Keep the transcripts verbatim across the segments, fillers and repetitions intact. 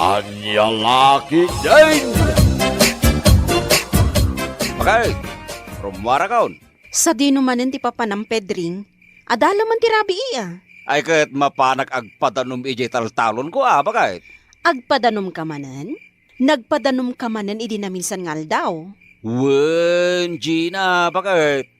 Ania la ketdin? Bakit? Rummuarakon? Sadino manen ti papanam, Pedring? Adala man ti rabii, a. Ay, ket mapanak agpadanom idiay taltalonko, a, bakit? Agpadanomka manen? Nagpadanomka manen idi naminsan nga aldaw? Wen, Gina, bakit?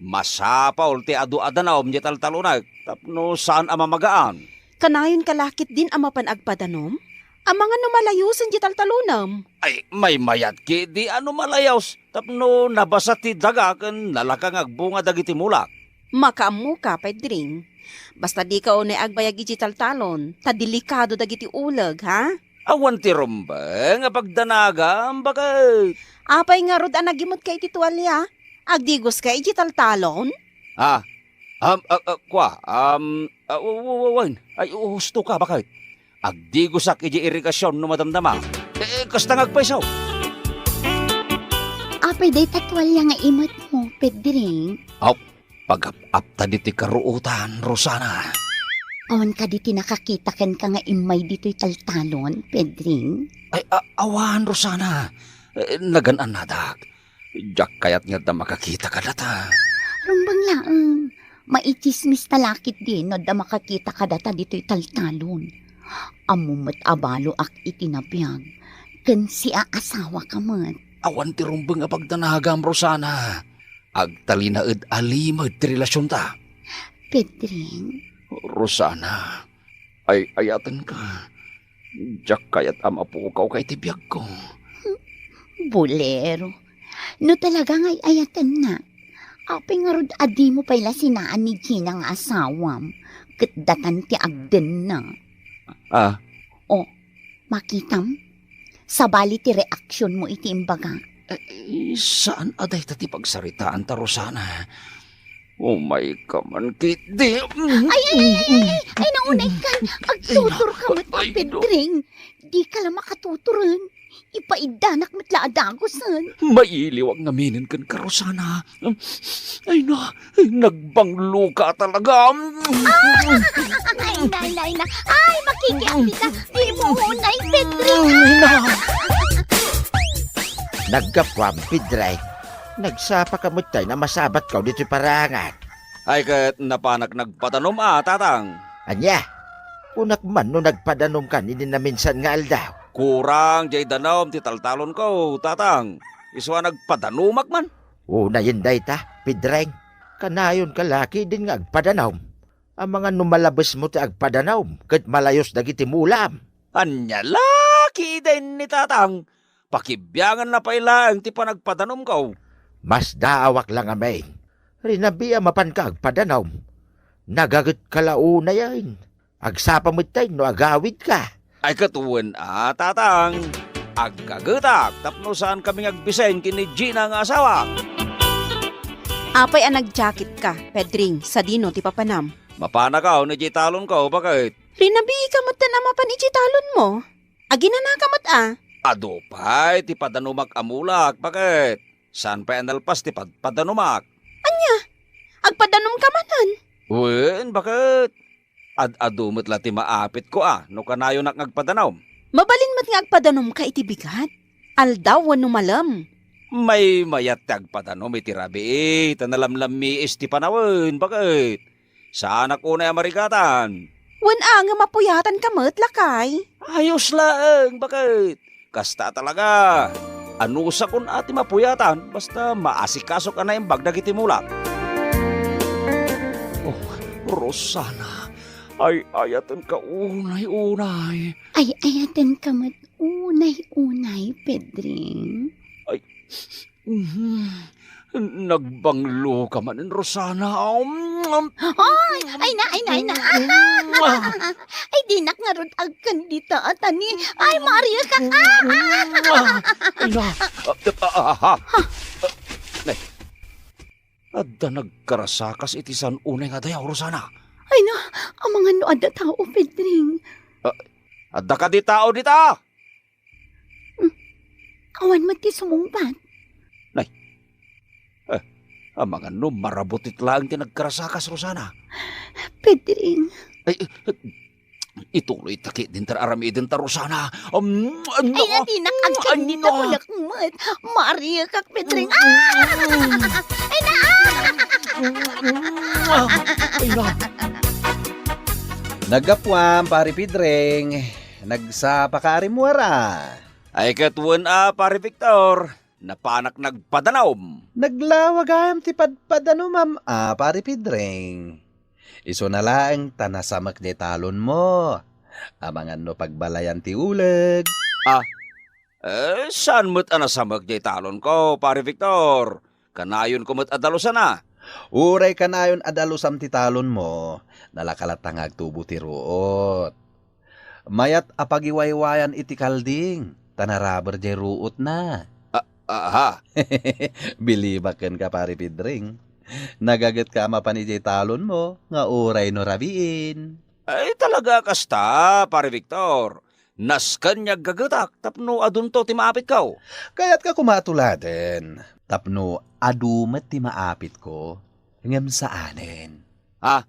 Masapul ti adu a danaom diay taltalonek tapno saan a mamagaan. Kanayonka la ketdin a mapan agpadanom? Amangan no malayosen diay taltalonem? Ay, maymayat ketdi a no malayos tapno nabasa ti daga ken nalaka nga agbunga dagiti mulak. Makaammoka, Pedring. Basta dika unay agbayag idiay taltalon, ta delikado dagiti uleg, ha? Awan ti rumbeng a pagdanagam, bakit? Apay ngarud a nagimetka iti tualia? Agdigoska idiay taltalon? Ah, um, ah, ah, kua, um, ah, wa-, wa-, wa-, wen. Ay, husto ka, bakit? Agdigosak idiay irigasion no madamdama. Eh, kasta nga agpayso. Apay dayta tualia nga imetmo, Pedring? Aw, pagap-apta ditoy karuotan, Rosana. Awan kadi ti nakakita kenka nga immay ditoy taltalon, Pedring? Ay, a-, awan, Rosana. Eh, nagan-annadak. Diak kayat nga adda makakita kadata. Rumbeng laeng. Maitsismis ta la ketdin no adda makakita kadata ditoy taltalon. Ammo met a baloak iti nabiag, ken siaasawaka met. Awan ti rumbeng a pagdanagam, Rosana. Agtalinaed a limed ti relasionta. Pedring. Rosana, ay-ayatenka. Diak kayat a mapukaw ka iti biagko. Bolero. No talaga nga ay-ayatenna, apay ngarud a dimo pay la sinaan ni Gina nga asawam, ket datan ti agdenna? Ah. O, makitam? Sabali ti reaksionmo iti imbaga. Eh, saan a dayta ti pagsaritaanta, Rosana. Umayka man ketdi. Ay, ay, ay, ay, ay, ay, naunay kan. Agtuturka met, ay, no. Pedring. Dika la makatuturen. Ipaiddanak met la a dagusen. Mailiwak ngamin kenka, Rosana. Ay, no, ay, nagbangloka talaga. Ah, ay, nay, nay, nay. Ay, makikiam dita. Di mo unay, Pedring. Ay, no. Naggapuam, Pedring. Nagsapaka met tay a masabatko ditoy paraangan. Ay, ket napanak nagpadanom a, Tatang. Ania? Kunak man no nagpadanomkan idi naminsan nga aldaw. Kurang diay danaom ti taltalonko, Tatang. Isu a nagpadanomak man. Unayen dayta, Pedring. Kanayonka la ketdin nga agpadanom. Amangan no malabesmo ti agpadanom ket malayos dagiti mulam. Ania la ketdin ni Tatang? Pakibianganna pay laeng ti panagpadanomko. Masdaawak la ngamin. Rinabiam a mapanka agpadanom. Nagagetka la unayen. Agsapa met tay no agawidka. Ay, ket wen a, Tatang. Aggagetak tapno saankami nga agbisen ken ni Gina nga asawak. Apay a nagjaketka, Pedring, sadino ti papanam? Mapanakaw idiay talonko, bakit? Rinabiika metten a mapan idiay talonmo. Aginanaka met a. Adu pay ti padanomak a mulak, bakit? Saan pay a nalpas ti padpadanomak? Ania? Agpadanomka manen? Wen, bakit? Ad-adu met la ti maapitko a no kanayonak nga agpadanom. Mabalin met nga agpadanomka iti bigat, aldaw wenno malem. Maymayat ti agpadanom iti rabii, ta nalamlammiis ti panawen, bakit? Saanak unay a marigatan. Wen a, nga mapuyatanka met, lakay. Ayos laeng, bakit? Kasta talaga. Anusakon a ti mapuyatan, basta maasikasok a naimbag dagiti mulak. Oh, Rosana, ay-ayatenka unay-unay. Ay-ayatenka met unay-unay, Pedring. Ay, mhm. Nagbangloka manen, Rosana. Um, um. Ay, ay na, ay na, ay na. Mm. Ay, dinak ngarud agkan dita, atani. Ay, Maria ka. Mm. Ay na. Ah, ah, ah, ah. Nay, adda nagkarasakas iti saan unay nga adayaw, Rosana. Ay na, amangan no adda tao, Pedring. Ah, adda kadi tao dita? Hmm. Awan met ti sumungbat. Nay. Eh, amangan no marabutit laeng ti nagkarasakas, Rosana. Pedring. Ay, eh, Ituloy ta ketdin ti ar-aramidenta, Rosana. Um, ay, na, dinak agkan dita, kulak met. Mariekak, Pedring. Ah! Ay, na! Ay, na! Naggapuam, Pari Pedring. Nagsapaka a rimmuar a. Ay, ket wen a, Pari Victor. Napanak nagpadanum. Naglawa gayam ti padpadanumam a, Pari Pedring. Isuna laeng ta nasamek diay talonmo. Amangan no pagbalayan ti uleg. Ah, eh, saan met a nasamek diay talonko, Pari Victor? Kanayonko met a dalusana. Uray kanayon a dalusam ti talonmo, nalaka latta nga agtubo ti ruot. Mayat a pagiwaywayan iti kalding, ta naraber diay ruotna. A-, aha. Bilibak kenka, Pari Pedring. Nagagetka a mapan idiay talonmo nga uray no rabiin. Ay, talaga kasta, Pari Victor. Nasken nga aggagetak tapno adunto ti maapitko. Kayatka koma a tuladen tapno adu met ti maapitko, ngem saanen. Ha?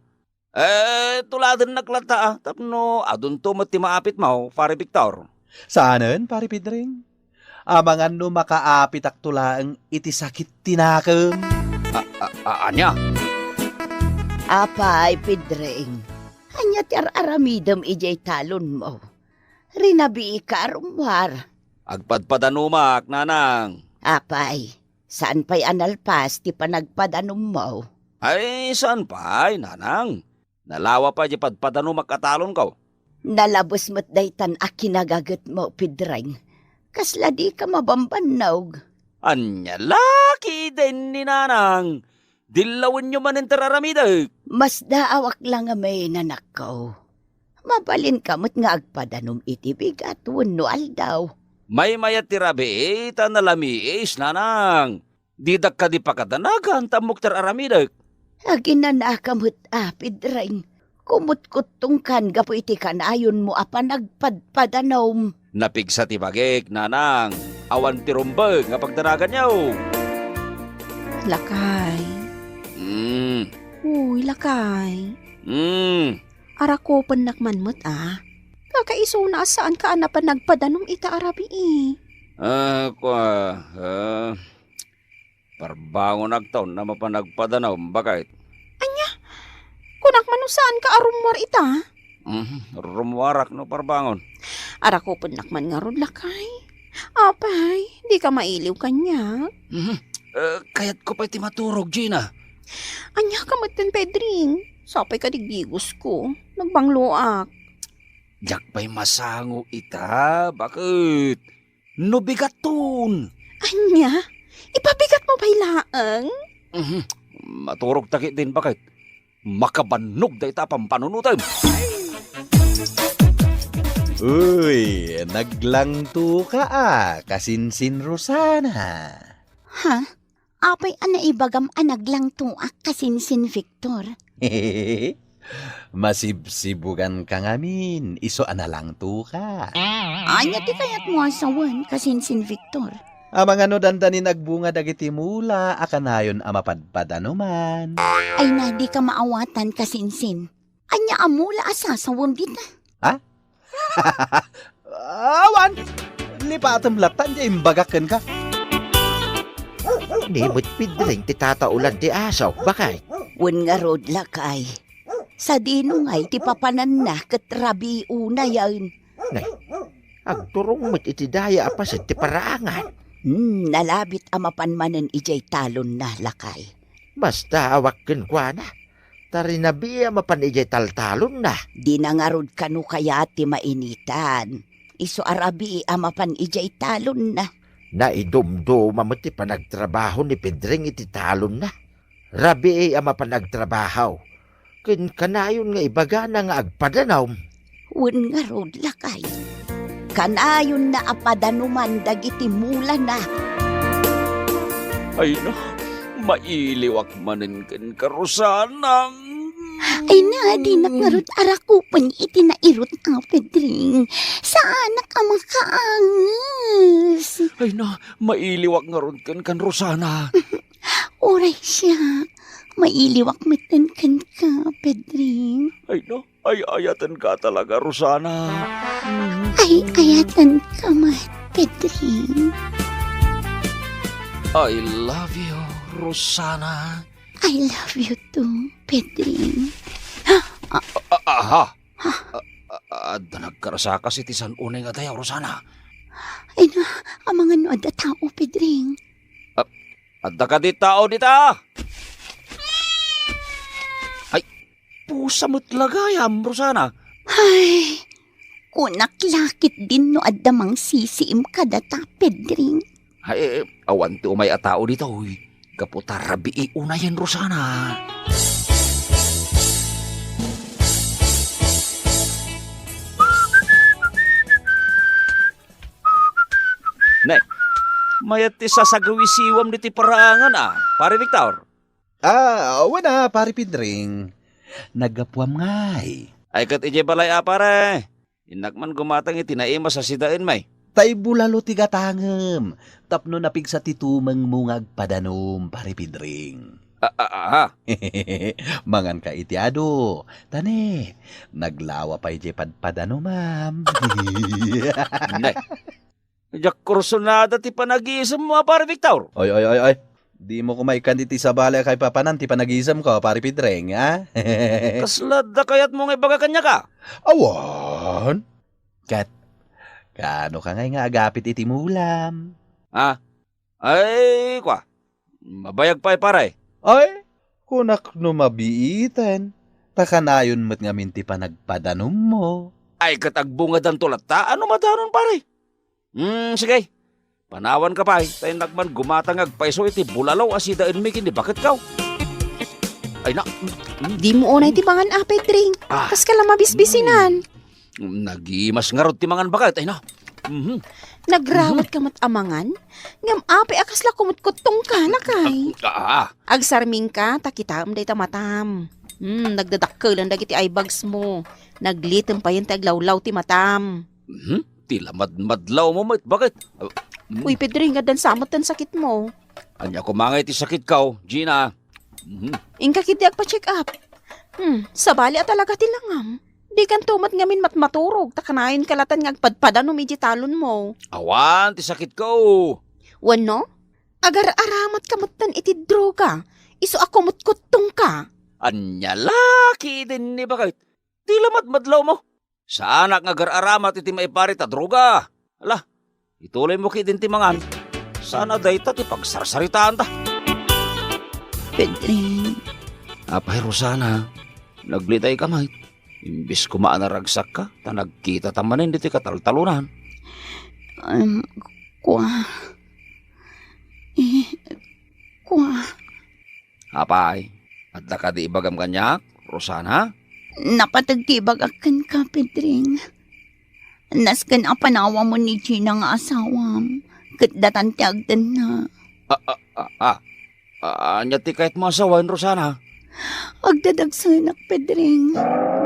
Eh, tuladennak latta, ah, tapno adunto met ti maapitmo, Pari Victor. Saanen, Pari Pedring? Amangan no makaapitakto laeng iti sakit ti nakem. A-, a-, a-, ania? Apay, Pedring, ania ti ar-aramidem idiay talonmo? Rinabiika a rummuar. Agpadpadanumak, nanang. Apay, saan pay a nalpas ti panagpadanummo? Ay, saan pay, nanang. Nalawa pay diay padpadanumak a talonko. Nalabes met daytan a kinagagetmo, Pedring. Kasla dika mabambannog. Ania la ketdin, nanang? Dillawenyo manen ti ar-aramidek. Masdaawak la ngamin, anakko. Mabalinka met nga agpadanum iti bigat wenno aldaw. Maymayat ti rabii ta nalamiis, nanang. Didak kadi pakadanagan ta ammok ti ar-aramidek. Aginanaka met a, Pedring. Kumutkuttongkan gapu iti kanayonmo a panagpadpadanum. Napigsa ti bagik, nanang. Awan ti rumbeng nga pagdanaganyo. Lakay. Mm. Uy, lakay. Mm. Arakupennak man met a. Kakaisuna a saanka a napan nagpadanum ita a rabii. Ah, kua, ah, parbangonakto no mapan nagpadanum, baket. Ania? Kunak man no saanka a rummuar ita? Mhm, rummuarak no parbangon. Arakupennak man ngarud, lakay. Apay, dika mailiw kaniak? Mhm. Eh, kayatko pay ti maturog, Gina. Ania ka met ken Pedring? Sapay kadi digosko. Nagbangloak. Diak pay masango ita, baket? No bigaton. Ania? Ipabigatmo pay laeng? Mhm. Maturog ta ketdin, baket. Makabannog dayta a pampanunotem. Uy, naglangtoka a, kasinsin Rosana. Ha? Apay a naibagam a naglangtoak, kasinsin Victor? Masibsibuganka ngamin, isu a nalangtoka. Ania ti kayatmo a sawen, kasinsin Victor? Amangan no dandani nagbunga dagiti mula a kanayon a mapadpadanuman. Ay na, dika maawatan, kasinsin. Ania a mula a sasawem dita? Ha? Awan! Lipatem latta diay imbagak kenka. Ni met Pedring ti tataulan ti aso, baket? Wen ngarud, lakay. Sadino ngay ti papananna ket rabii unayen? Nay, agturong met iti daya a paset ti paraangan. Hmm, nalabit a mapan manen idiay talonna, lakay. Masdaawak kenkuana, ta rinabii a mapan idiay taltalonna. Dina ngarud kano kayat ti mainitan. Isu a rabii a mapan idiay talonna. Naidumduma met ti panagtrabaho ni Pedring iti talonna. Rabii a mapan agtrabaho, ken kanayon nga ibagana nga agpadanum. Wen ngarud, lakay. Kanayonna a padanuman dagiti mulana. Ay na, mailiwak manen kenka, Rosana. Ay na, dinak ngarud arakupen iti nairut a Pedring. Saanak a makaanges. Ay na, mailiwak ngarud kenka, Rosana. Uray siak, mailiwak metten kenka, Pedring. Ay na, Ay-ayatenka talaga, Rosana. Ay-ayatenka met, Pedring. I love you, Rosana. I love you too, Pedring. Ah, ah, aha? Ah, ah, adda nagkarsakas iti san unay nga dayaw, Rosana. Ay na, amangan no adda tao, Pedring. Ah, adda kadi tao dita? Ay, pusa met la gayam, Rosana. Ay, kunak la ketdin no adda mangsisiim kadata, Pedring. Ay, eh, awan ti umay a tao ditoy. Gapu ta rabii unayen, Rosana. Ne, mayat ti sasagawisiwam diti paraangan, a, Pare Victor? Ah, wen a, Pare Pedring. Naggapuam ngay. Ay, ket idiay balay a, pare. Innak man gumatang iti naimas a sidaenmi. Ta ibulalo ti gatangem tapno napigsa ti tumengmo nga agpadanom, Pare Pedring. Ah, ah, ah, ah. Manganka iti adu, ta ne, naglawa pay diay padpadanomam. Ne. Diak kursunada ti panagisemmo a, Pare Victor. Oy, oy, oy, oy. Dimo koma ikkan iti sabali a kaipapanan ti panagisemko, Pare Pedring, a? Kasla adda kayatmo nga ibaga kaniak a? Awan. Ket, kaano ka ngay nga agapit iti mulam? A? Ay, kua. Mabayag pay, pare. Ay, kunak no mabiiten, ta kanayon met ngamin ti panagpadanommo. Ay, ket agbungadanto latta, a no madanon, pare? Hmm, sige. Panawanka pay, ta innak man gumatang nga agpaiso iti bulalo a sidaenmi ken ni baketko. Ay na, mm, mm. Dimo unay ti mangan a, Pedring. Ah. Kas ka la mabisbisinan. Mm. Nagimas ngarud ti mangan baket, ay na. Mhm. Nagrawatka met a mangan? Ngem apay a kasla kumutkuttongka, lakay? Ah. Agsarmingka, ta kitaem dayta matam. Hmm, nagdadakkelan dagiti eye bags mo. Naglitem payen ti aglawlaw ti matam. Mhm. Ti la madmadlawmo met baket. Ah, mm. Uy, Pedring, addan sa met ti sakitmo. Ania koma ngay ti sakitko, Gina? Mhm. Inka ketdi agpa-check up. Hmm, sabali a talaga ti langam. Dikanto met ngamin matmaturog, ta kanayonka latta nga agpadpadanom iti talonmo. Awan ti sakitko. Wenno, agar-aramatka metten iti droga, isu a kumutkuttongka. Ania la ketdin ni baket? Ti la madmadlawmo. Saanak nga agar-aramat iti maiparit a droga. Ala, ituloymo ketdin ti mangan. Sana dayta ti pagsarsaritaanta. Pedring. Apay, Rosana, naglitayka met. Imbes koma a naragsakka, ta nagkitata manen ditoy kataltalonan. Em, kua. Eh, kua. Apay, adda kadi ibagam kaniak, Rosana? Napateg ti ibagak kenka, Pedring. Nasken a panawamon ni Gina nga asawam, ket datan ti agdenna. Ah, ah, ah, ah. Ah, ania ti kayatmo a sawen, Rosana? Agdadagsenak, Pedring.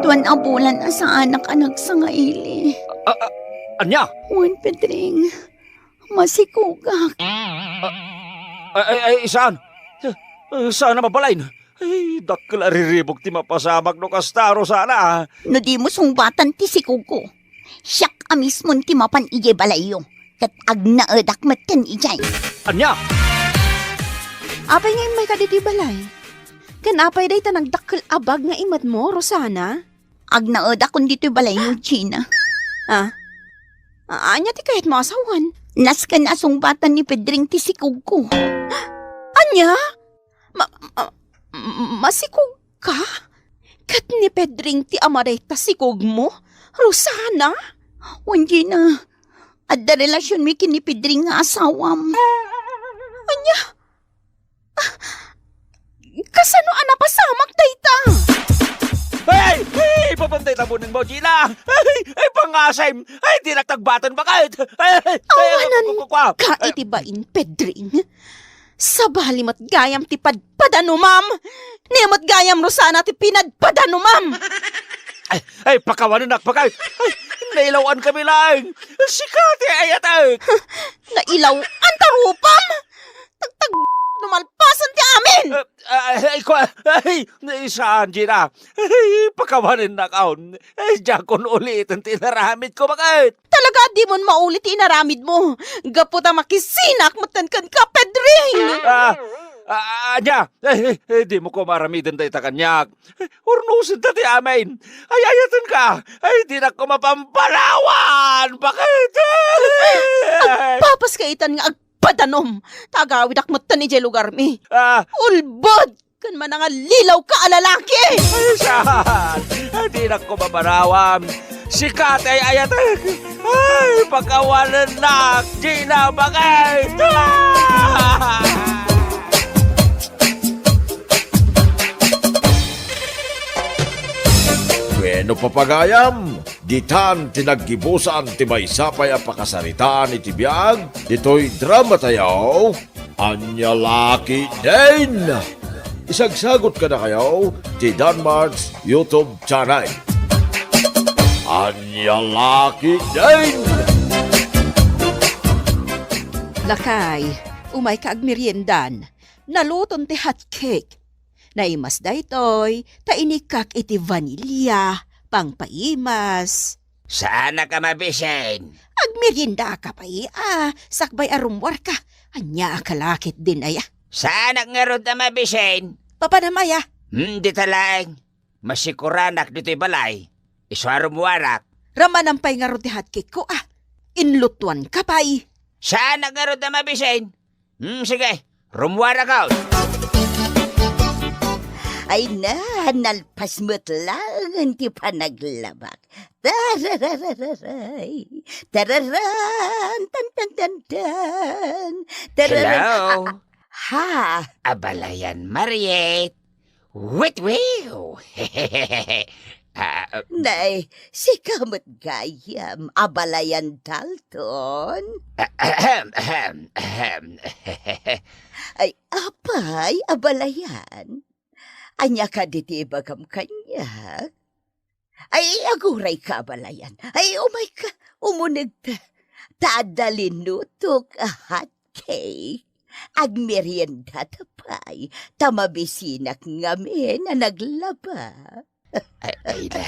Duan a bulan a saanak a nagsanga ili. Ah, ah, ania? Wen, Pedring. Masikogak. Ah, ay, ay, ay, saan? Ah, saan a mabalin? Ay, dakkel a riribuk ti mapasamak no kasta, Rosana. No dimo sungbatan ti sikogko, siak a mismon ti mapan idiay balayyo, ket agnaedak metten idiay. Ania? Apay nga immayka ditoy balay? Ken apay dayta nagdakkel a bag nga imatmo, Rosana? Agnaedakon ditoy balayyo, Gina. Ah? A-, ania ti kayatmo a sawen? Nasken a sungbatan ni Pedring ti sikogko. Ania? Ma-, ma-, masikogka? Ket ni Pedring ti ama dayta sikogmo, Rosana? Wen, Gina, adda relasionmi ken ni Pedring nga asawam. Ania? Ah, kasano a napasamak dayta? Ay! Ay! Ipapantay ta bunenmo, Gina! Ay! Ay, pangasim! Ay, dinak tagbaten baket! Ay! Ay! Ay! Awanan ku-, ku-, ku-, ka iti bain, Pedring. Sabali met gayam ti padpadanumam. Ni met gayam, Rosana, ti pinadpadanumam. Ay, ay, pakawanennak, pakaw-, ay, nailaw-ankami laeng. Sika ti ayatek. Nailaw-an ta rupam. Tagtag-, malpasen ti amin! Ah, ah, ay, ko, ay, saan, Gina? Ay, pakawanennakon. Ay, diakon uliten ti inaramidko, baket? Talaga, dimon maulit ti inaramidmo. Gapu ta makisinak metten kenka, Pedring! Ah, ah, ania? Ay, ay, ay, dimo koma aramiden dayta kaniak. Urnosenta ti amin. Ay, ayatenka. Ay, dinak koma pampanawan. Baket? Agpapaska itan nga agpadanom. Ta agawidak metten idiay lugarmi. Ah. Ulbod ken manangalilawka a lalaki! Ay, saan? Ay, dinak koma pampanawan. Sika ti ay-ayatek. Ay, pakawanennak, Gina, baket? Ah! Bueno, papagayam, ditan ti naggibusan ti maysa pay a pakasaritaan iti biag ditoy dramatayo, Ania La Ketdin. Isagsagut kadakayo ti Danmart's YouTube channel. Ania La Ketdin. Lakay, umayka agmeriendan. Naluton ti hot cake. Naimas daytoy, ta inikkak iti vanilya, pangpaimas. Saanak a mabisin. Agmeriendaka pay, a, sakbay a rummuarka. Ania a kalakit din aya? Saanak ngarud a mabisin. Papanam aya? Hmm, dita laeng. Masikuranak ditoy balay. Isu a rummuarak. Ramanan pay ngarud ti hot cake ko, a. Inlutuanka pay. Saanak ngarud a mabisin. Hmm, sige. Rummuarakon. Ay na, nalpas met laeng ti panaglabak. Tarararay. Tararan, tan, tan, tan, tan. Tararan. Hello? A-, a-, ha? Abalayan, Mariet. Witwiw! Ah, ah. Nay, sika met gayam, Abalayan Dalton? Ahem, ahem, ahem. Ay, apay, Abalayan? Ania kadi ti ibagam kaniak? Ay, agurayka, Abalayan. Ay, umayka, umunegta. Ta adda linutok a hot cake. Agmeriendata pay, ta mabisinak ngamin a naglaba. Ay, ay na.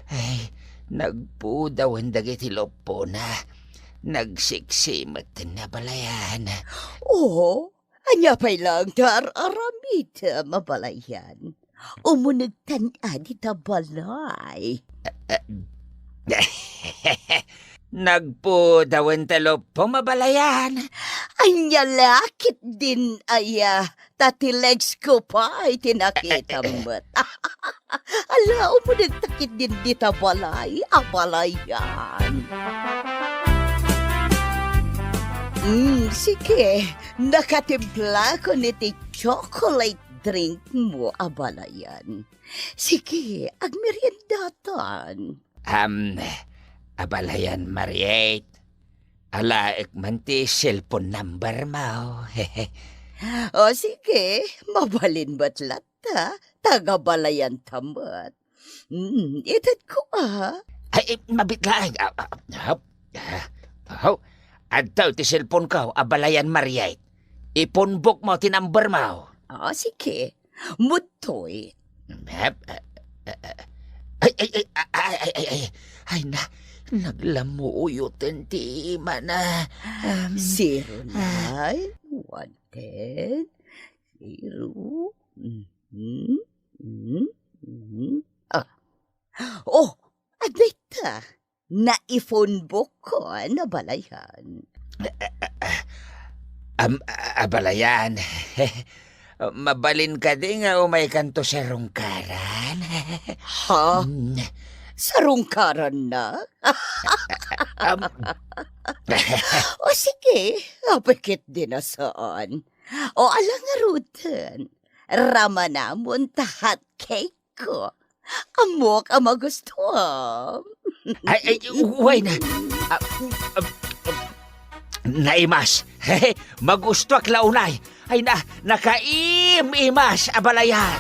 Ay, nagpudawen dagiti luppona. Nagsiksi met ti Abalayan. Oo, ania pay laeng ti ar-aramidem, Abalayan? Umunegtan a dita balay. Nagpudawen ti luppom, Abalayan. Ania la ketdin aya, ta ti legs ko pay ti nakitam met. Ala, umunegta ketdin dita balay, Abalayan. Mm, sige, nakatimplakon iti chocolate drink mo, Abalayan. Sige, agmeriendatan. Am, Abalayan, Mariet. Alaek man ti cellphone number mo. O, sige, mabalin met latta, taga-Abalayan ta met. Mm, itedko, a. Ay, eh, mabit laeng. Ah, ah, hop. Ah, ho. Adtoy ti cellphone ko, Abalayan, Mariet. I-phone book mo ti number mo. O, sige. Mudtoy. Hep, eh, eh, eh. Ay, ay, ay, ay, ay, ay, ay. Ay, na, naglamuyo ten ti imana. Um, Zero nine, one ten, zero. Mhm, mhm, mhm. Ah. Oh, adda ita. Nai-phone book ko, Abalayan. Am, Abalayan. Mabalin kadi nga umaykanto sarungkaran? Ha? Mm. Sarungkaran na? Am. O sige, apay ketdin a saan. O ala ngaruden, ramanamon ta hot cake ko. Ammok a magustuam. Ay, ay, uway na. Ah, ah, ah, naimas. Magustuak la unay. Ay na, nakaim-imas, Abalayan.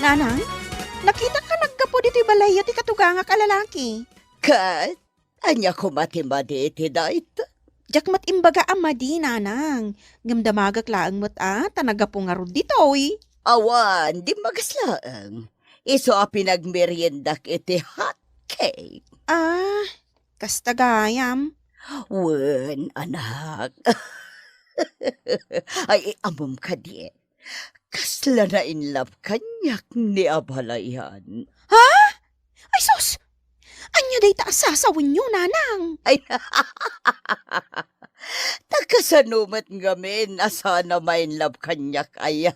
Nanang, nakitak naggapu ditoy balayyo ti katugangak a lalaki. Ket? Ania koma ti madi iti dayta? Diak met imbaga a madi, nanang. Ngem damagek laeng met a, ta naggapu ngarud ditoy. Awan, dimmagas laeng. Isu a pinagmeriendak iti hot cake. Ah, kasta gayam. Wen, anak. Ay, ammom kadi, kasla na-in love kaniak ni abalayan. Ha? Ay sus! Ania dayta a sasawenyo, nanang? Ay, ta kasano met ngamin a saan a ma-in love kaniak aya?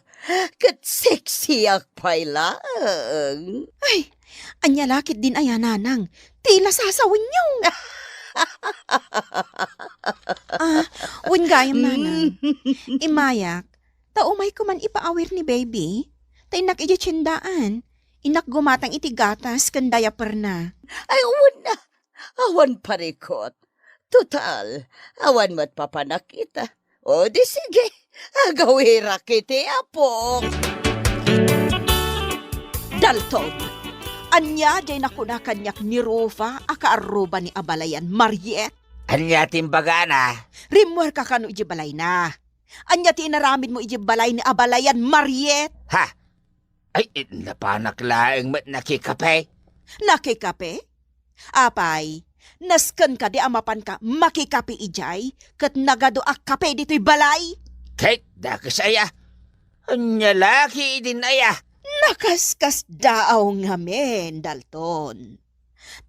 Ket sexyak pay laeng. Ay, ania la ketdin aya, nanang? Ti la sasawenyo. Ah, wen gayam, nanang. Immayak, ta umayko man ipaawir ni baby. Ta innak idiay tiendaan. Innak gumatang iti gatas ken diaperna. Ay, wen, awan parikot. Total, awan met papanak ita. O di sige, agawirak iti apok. Dalton, ania diay nakuna kaniak ni Rufa a kaarruba ni abalayan, Mariet? Ania ti imbagana? Rimmuarka kano idiay balayna? Ania ti inaramidmo idiay balay ni abalayan, Mariet? Ha? Ay, eh, napanak laeng met nakikape. Nakikape? Apay, nasken kadi a mapanka makikape idiay, ket nagadu a kape ditoy balay? Ket dakes aya? Ania la ketdin aya? Nakaskasdaaw ngamin, Dalton.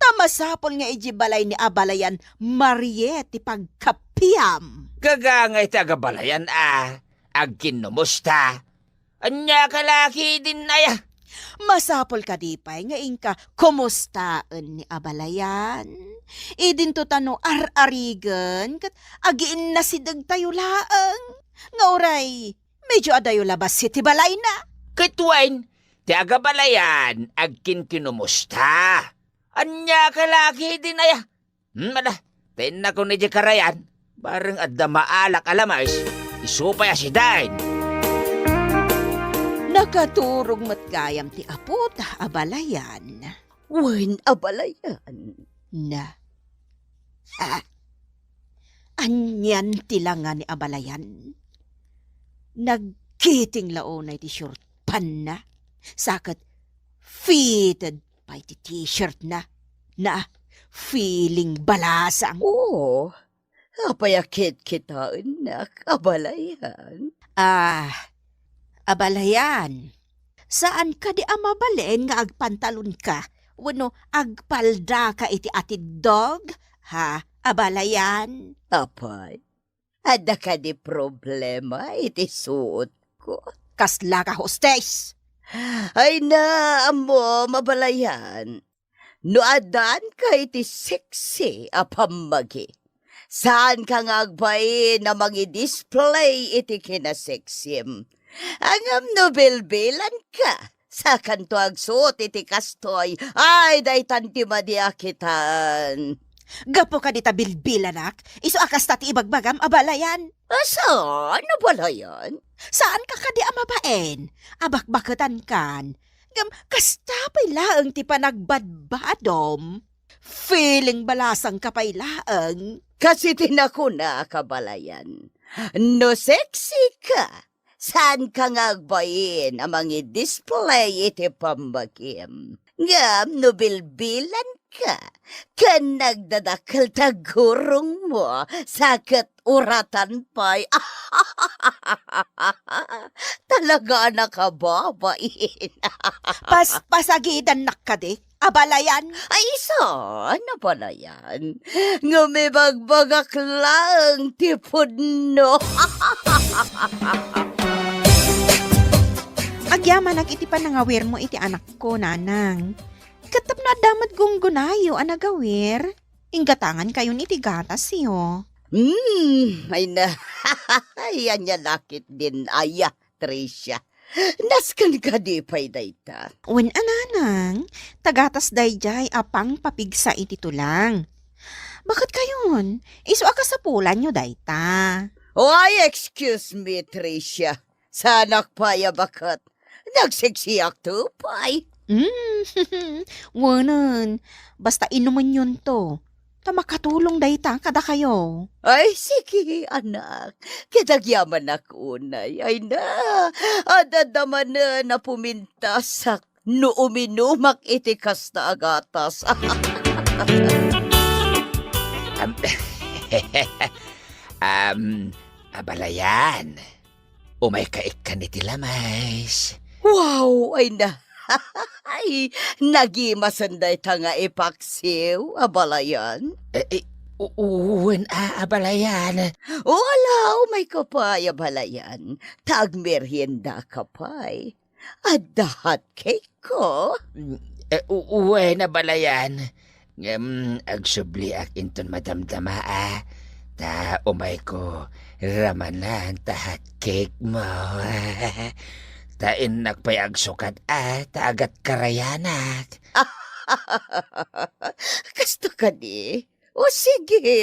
Ta masapul nga idiay balay ni abalayan, Mariet, ti pagkapiam. Gagangay ti agabalayan a agkinnumusta. Ania ka la ketdin aya? Masapul kadi pay nga inka kumustaen ni abalayan? Idinto ta no ar-arigen ket agiinnasidegtayo laeng. Nga uray, medio adayo la bassit ti balayna. Ket wen, ti agabalayan agkinkinumusta. Ania ka la ketdin aya? Hmm, ala, ta innakon idiay karayan, bareng adda maalak a lames, isu pay a sidaen. Nakaturog met gayam ti apo ta abalayan. Wen, abalayan. Na. Ha? Anian ti langa ni abalayan? Nagkiting la unay ti short pantna, sa ket fitted pay ti t-shirtna. Na, feeling balasang. Oo. Apay a kitkitaennak, abalayan? Ah, abalayan. Saan kadi a mabalin nga agpantalonka wenno agpaldaka iti atiddog? Ha, abalayan? Apay, adda kadi problema iti suotko? Kasla ka, hostes? Ay na, ammom, abalayan. No addaanka iti sexy a pammagi, saanka nga agbain a mangi-display iti kinasexim. Ngem no bilbilanka, sakanto agsuot iti kastoy. Ay, daytan ti madi a kitaan. Gapu kadi ta bilbilanak, isu a kasta ti ibagbagam, abalayan? Saan, abalayan? Saanka kadi a mabain a bakbaketankan? Ngem kasta pay laeng ti panagbadbadom. Feeling balasangka pay laeng. Kas iti nakunak, abalayan, no sexy ka, saanka nga agbain a mangi-display iti pammagim. Ngem no bilbilan ka, ken nagdadakkel ti aggurongmo, sa ket uratan pay. Talaga a nakababain. Pas-, pasagidannak kadi, abalayan? Ay, saan, abalayan? Ngem ibagbagak laeng ti pudno. Agyamanak iti panangawirmo iti anakko, nanang. Ket tapno adda met gunggonayo a nagawir, inggatangankayon iti gatasyo. Hmm, ay na. Ay, ania la ketdin aya, Tricia. Nasken kadi pay dayta? Wen a, nanang, ta gatas daydiay a pangpapigsa iti tulang. Baketkayon, isu a kasapulanyo dayta. Why, excuse me, Tricia. Saanak pay a baket. Nagseksiak to pay. Mm, wenen, basta inumenyonto. ta makatulong dayta kadakayo. Ay, sige, anak. Ket agyamanak unay. Ay na, adda manen a pumintasak no uminumak iti kasta a gatas. Am, am, abalayan. Umayka ikkan iti lames. Wow! Ay na! Ay, nagimasen dayta nga ipaksiw, abalayan. Eh, eh, u-, u-, wen a, abalayan. O, ala, umayka pay, abalayan. Ta agmeriendaka pay. Adda hotcake ko. Mm, eh, u-, wen, abalayan. Ngem agsubliak inton madamdama a, ta umayko ramanan ta hotcake mo. Ta innak pay agsukat a, ta agatkarayanak. Kasto kadi? O sige.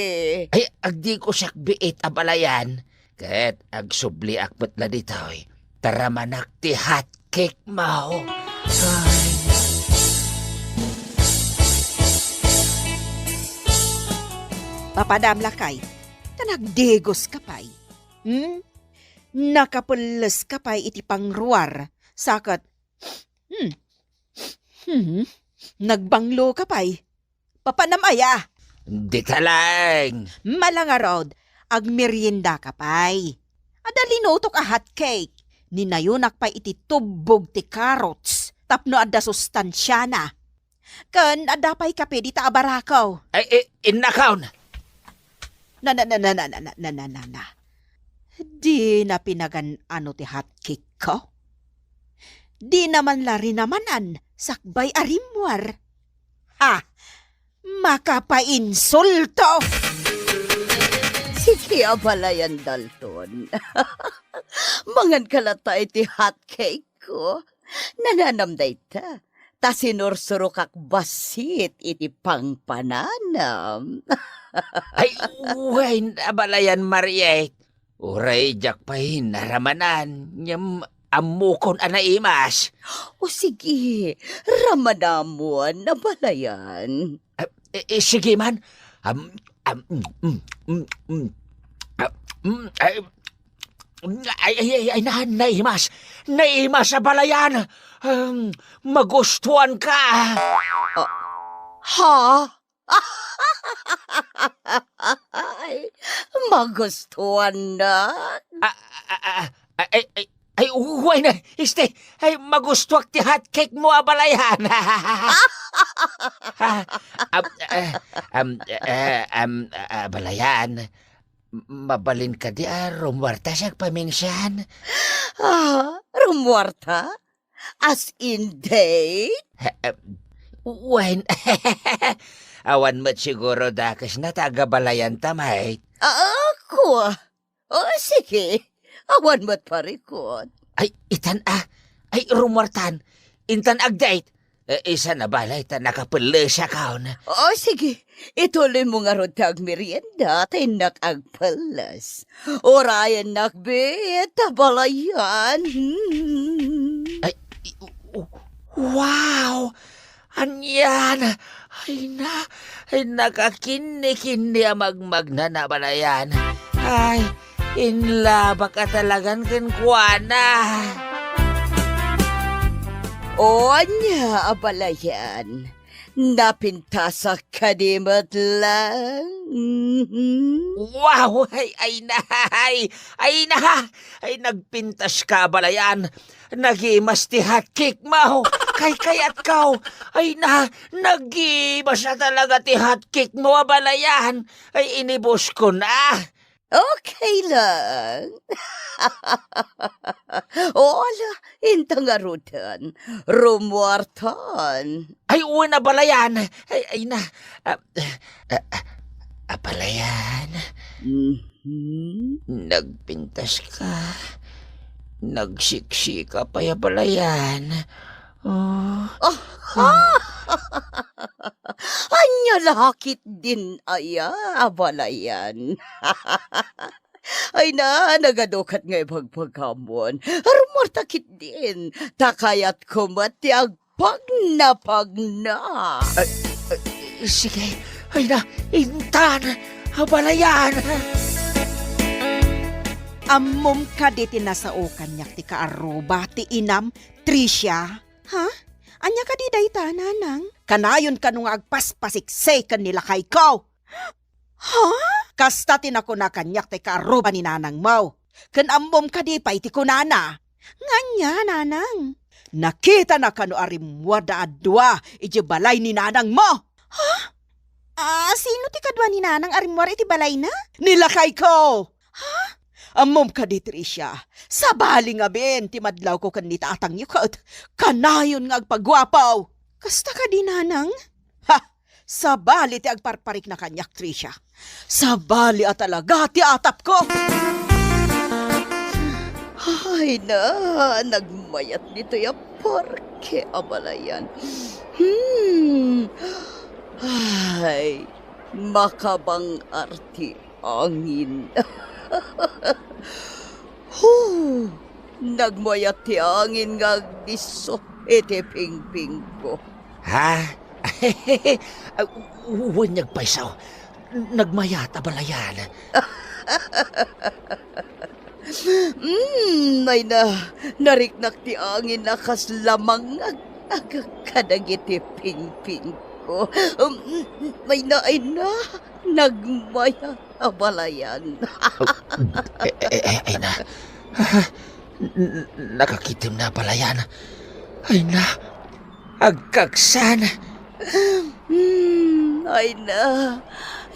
Ay, agdiko siak biit, abalayan. Ket agsubliak met la ditoy, ta ramanak ti hotcake mo. Ay. Papadam lakay, ta nagdigoska pay. Hmm? Nakapelleska pay iti pangruar, sa ket, hmm, hmm, nagbangloka pay. Papanam aya? Dita laeng. Mala ngarud, agmeriendaka pay. Adda linutok a hotcake. Ninayonak pay iti tubbog ti carrots tapno adda sustansiana. Ken adda pay kape dita a barako. Ay, eh, innakon. Na, na, na. Dina pinagan-ano ti hotcake ko? Dina man la rinamanan sakbay a rimmuar. Ha! Makapainsulto! Sige, abalayan, Dalton. Manganka latta iti hotcake ko. Nananam dayta, ta sinursurokak bassit iti pangpananam. Ay, wen, abalayan, Mariet. Uray diak pay naramanan, ngem ammokon a naimas. O sige, ramanamon, abalayan. Ah, eh, eh, sige man. Am, am, mm, mm, mm, mm. Ah, mm, ay, ay, ay, ay, ay, na-, naimas. Naimas, abalayan. Um, magustuanka. Ah, ha? Ay, magustuannak. Ah, ah, ah, ah, ay, ay, ay, wen, este, ay, magustuak ti hotcake mo, abalayan. Ah, am, eh, am, eh, am, ah, abalayan, mabalin kadi a rumuarta siak paminsan? Ah, rumuarta? As in date? Eh, eh, wen, awan met siguro dakesna ta agabalayanta, mate. Ah, kua. O, sige. Awan met parikut. Ay, itan a. Ay, rumuartan. Intan ag-date. Eh, isan a balay ta nakapellesakon. O, sige. Ituloy mo ngarud ti agmerienda, ta innak agpelles. Urayennak biit, abalayan. Hmm. Ay, i-, u-, u-, wow! Anian? Ay na, ay nakakinni-kinni a magmagna, abalayan. Ay, inlabak a talagan kenkuana. O, ania, abalayan? Napintasak kadi met laeng? Mhm. Wow! Ay, ay na, ay, ay na, ay nagpintaska, abalayan. Nagimas ti hotcake mo. Kaykayatko. Ay na, nagimas a talaga ti hotcake mo, abalayan. Ay, inibuskon a. Okay lang. O, ala, inta ngaruden. Rumuartan. Ay, wen, abalayan. Ay, ay na. Ah, ah, ah, abalayan. Mhm. Nagpintaska. Nagsiksika pay, abalayan. Oh. Ah. Ania la ketdin aya, abalayan? Ay na, nagadu ket nga ibagbagamon. Rumuarta ketdin, ta kayatko met ti agpagnapagna. Ay, ay, sige. Ay na, intan, abalayan. Ammom kadi ti nasao kaniak ti kaarruba ti inam, Tricia? Ha? Ania kadi dayta, nanang? Kanayon kano nga agpaspasiksik ken ni lakayko? Ha? Kasta ti nakuna kaniak ti kaarruba ni nanangmo. Ken ammom kadi pay ti kunana? Nga ania, nanang? Nakitana kano a rimmuarda a dua idiay balay ni nanangmo? Ha? Ah, sino ti kadua ni nanang a rimmuar iti balayna? Ni lakayko! Ha? Ammom kadi, Tricia, sabali ngamin ti madlawko ken ni tatangyo ket kanayon nga agpaguapo. Kasta kadi, nanang? Ha! Sabali ti agparparikna kaniak, Tricia. Sabali a talaga ti atapko! Ay na, nagmayat ditoy a parke, abalayan. Hmm. Ay, makabang-ar ti angin. Huh! Nagmayat ti angin nga agdisso iti pingpingko. Ha? Wen, agpayso. Nagmayat, abalayan. Mm, ay na, nariknak ti angin a kasla mangag-agak kadagiti pingpingko. Mm, ay na, ay na, nagmayat, abalayan. Ay, ay, ay, ay na. N-, n-, nakakitem na, abalayan. Ay na, agkaksan. Hmm, ay na,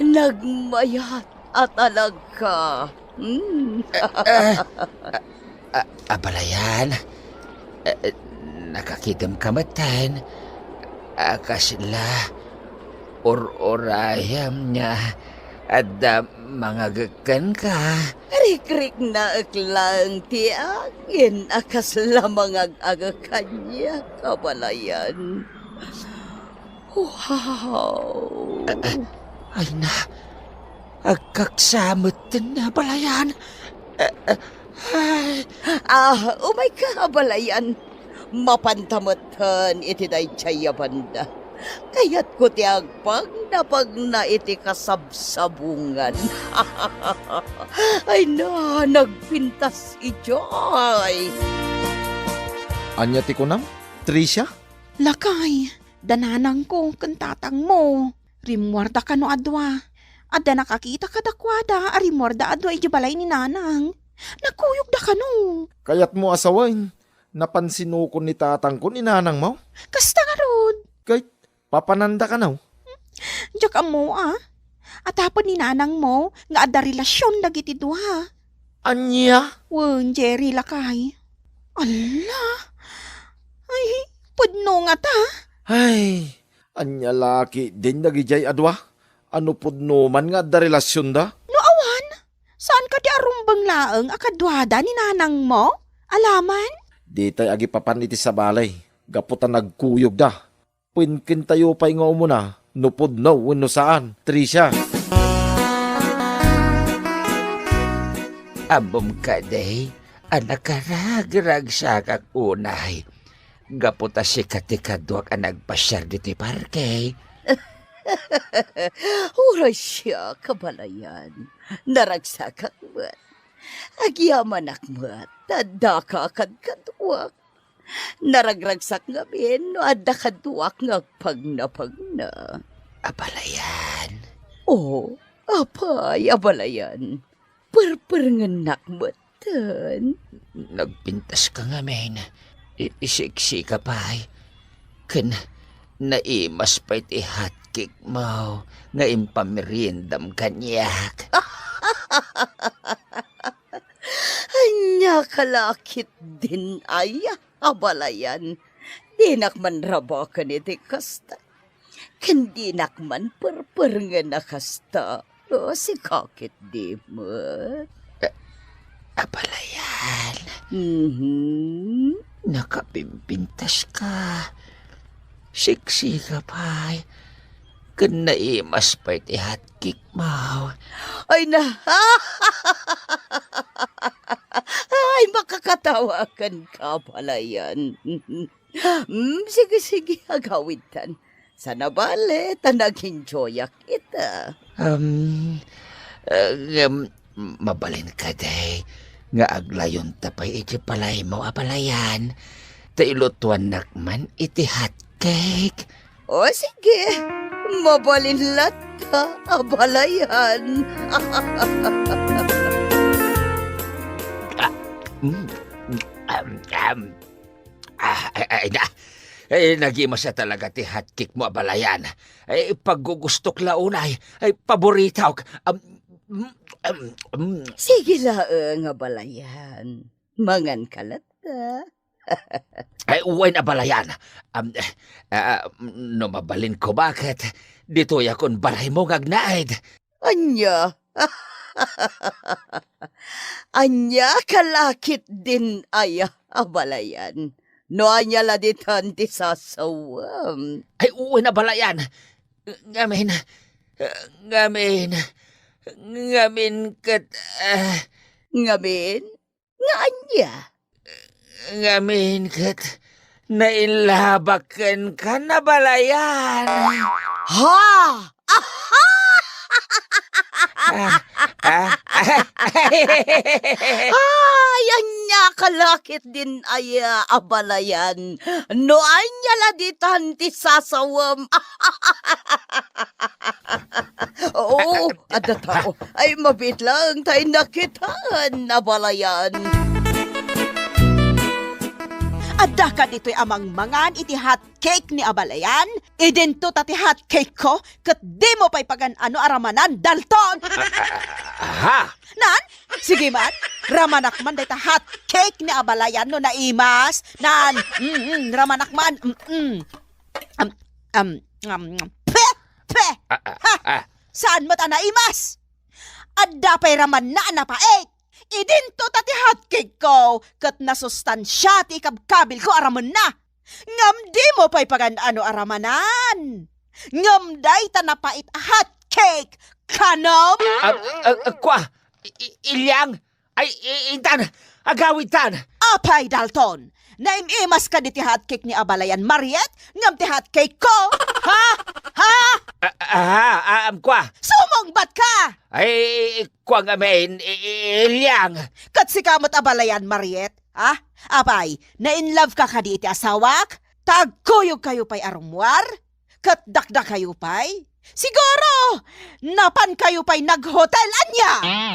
nagmayat a talaga. Hmm. Ah, ah, ah, ah, abalayan. Eh, eh, nakakitem ka metten. Ah, kasla, ur-urayam nga adda mangagek kenka. Rikriknaek laeng ti angin a kasla mangag-agek kaniak, abalayan. Wow! Ah, ah, ay na, agkaksa metten, abalayan. Ah, ah, ay. Ah, umayka, abalayan. Mapanta metten iti daydiay a banda. Kayatko ti agpagnapagna iti kasabsabungan. Ay na, nagpintas idiay. Ania ti kunam, Tricia? Lakay, da nanangko ken tatangmo. Rimmuarda kano a dua. Adda nakakita kadakuada a rimmuarda a dua idiay balay ni nanang. Nagkuyogda kano. Kayatmo a sawen, napansinokon ni tatangko ni nanangmo? Kasta ngarud. Ket papananda kano? Diak ammo a. Atapon ni nanangmo nga adda relasion dagiti dua. Ania? Wen, Jerry, lakay. Alla! Ay, pudno ngata. Ay, ania la ketdin dagidiay a dua? A no pudno man nga adda relasionda? No awan, saan kadi a rumbeng laeng a kaduada ni nanangmo? Alaman? Ditay agipapan iti sabali, gapu ta nagkuyogda. Wen kentayo pay nga umuna no pudno wenno saan, Tricia. Ammom kadi a nakaragragsakak unay gapu ta sika ti kaduak a nagpasiar ditoy parke. Uray siak, abalayan. Naragsakak met. Agyamanak met ta addaka a kadkaduak. Naragragsak ngamin no adda kaduak nga agpagnapagna. Abalayan. O, apay, abalayan? Perperengennak metten. Nagpintaska ngamin. I-, isiksika pay. Ken naimas pay ti hotcake mo nga impameriendam kaniak. Ania ka la ketdin aya, abalayan? Dinak man rabaken iti kasta. Ken dinak man perperengen a kasta. O, sika ketdi met. Eh, abalayan. Mhm. Nakapimpintaska. Siksika pay. Ken naimas pay ti hotcake mo. Ay na. Ay, makakatawaken ka, abalayan. Mm, sige, sige, agawidtan. Saan a bale ta nag-enjoyak ita. Um, uh, um, mabalin kadi nga aglayonta pay iti balaymo, abalayan, ta ilutuannak man iti hot cake. O sige, mabalin latta, abalayan. Ah, mm, mm, am, am. Ah, ay, ay, na. Eh, nagimasa talaga ti hot cake mo, abalayan. Eh, paggugustok la unay. Ay, paboritok. Am, mm, am, mm. Sige laeng, abalayan. Manganka latta. Ay, wen, abalayan. Am, eh, ah, no mabalin ko, baket ditoy akon balaymo nga agnaed. Ania? Ania ka la ketdin aya, abalayan? No ania la ditan ti sasawem? Ay, wen, abalayan. Ngamin, ngamin, ngamin ket, ah. Ngamin? Nga ania? Ngamin ket nainlabak kenka, abalayan. Ha? Ah, ah, ah. Ay, ania ka la ketdin aya, abalayan? No ania la ditan ti sasawem? Oo, adda tao. Ay, mabiit laeng tay nakitaan, abalayan. Adda ka ditoy a mangmangan iti hot cake ni abalayan? Idinto ta ti hot cake ko, ket dimo pay pagan-ano a ramanan, Dalton! Ah, ah, ah, ha? Nan? Sige man, ramanak man dayta hot cake ni abalayan no naimas. Nan, mm, mm, ramanak man. Mm, mm. Am, am, am, pe, pe! Ah, ah, Ha? ah. Saan met a naimas? Adda pay ramanna a napait. Idinto ta ti hot cake ko, ket nasustansia ti ikabkabilko a ramenna. Ngem dimo pay pagan-ano a ramanan. Ngem dayta napait a hot cake, kanem? Ah, ah, ah, kua, I-, I-, Ilyang, ay, i-, intan, agawidtan. Apay, Dalton, naim-imaska diti hot cake ni abalayan, Mariet, ngem ti hot cake ko? Ha? Ha? Ah, ah, ah, am, kua. Sumungbat ka! Ay, kua ngamin, i-, i-, Ilyang. Ket sika met abalayan, Mariet, ha? Apay, na-in love ka kadi iti asawak? Ta agkuyog kayo pay a rummuar? Ket dakdakayo pay? Siguro, napan kayo pay naghotel, ania?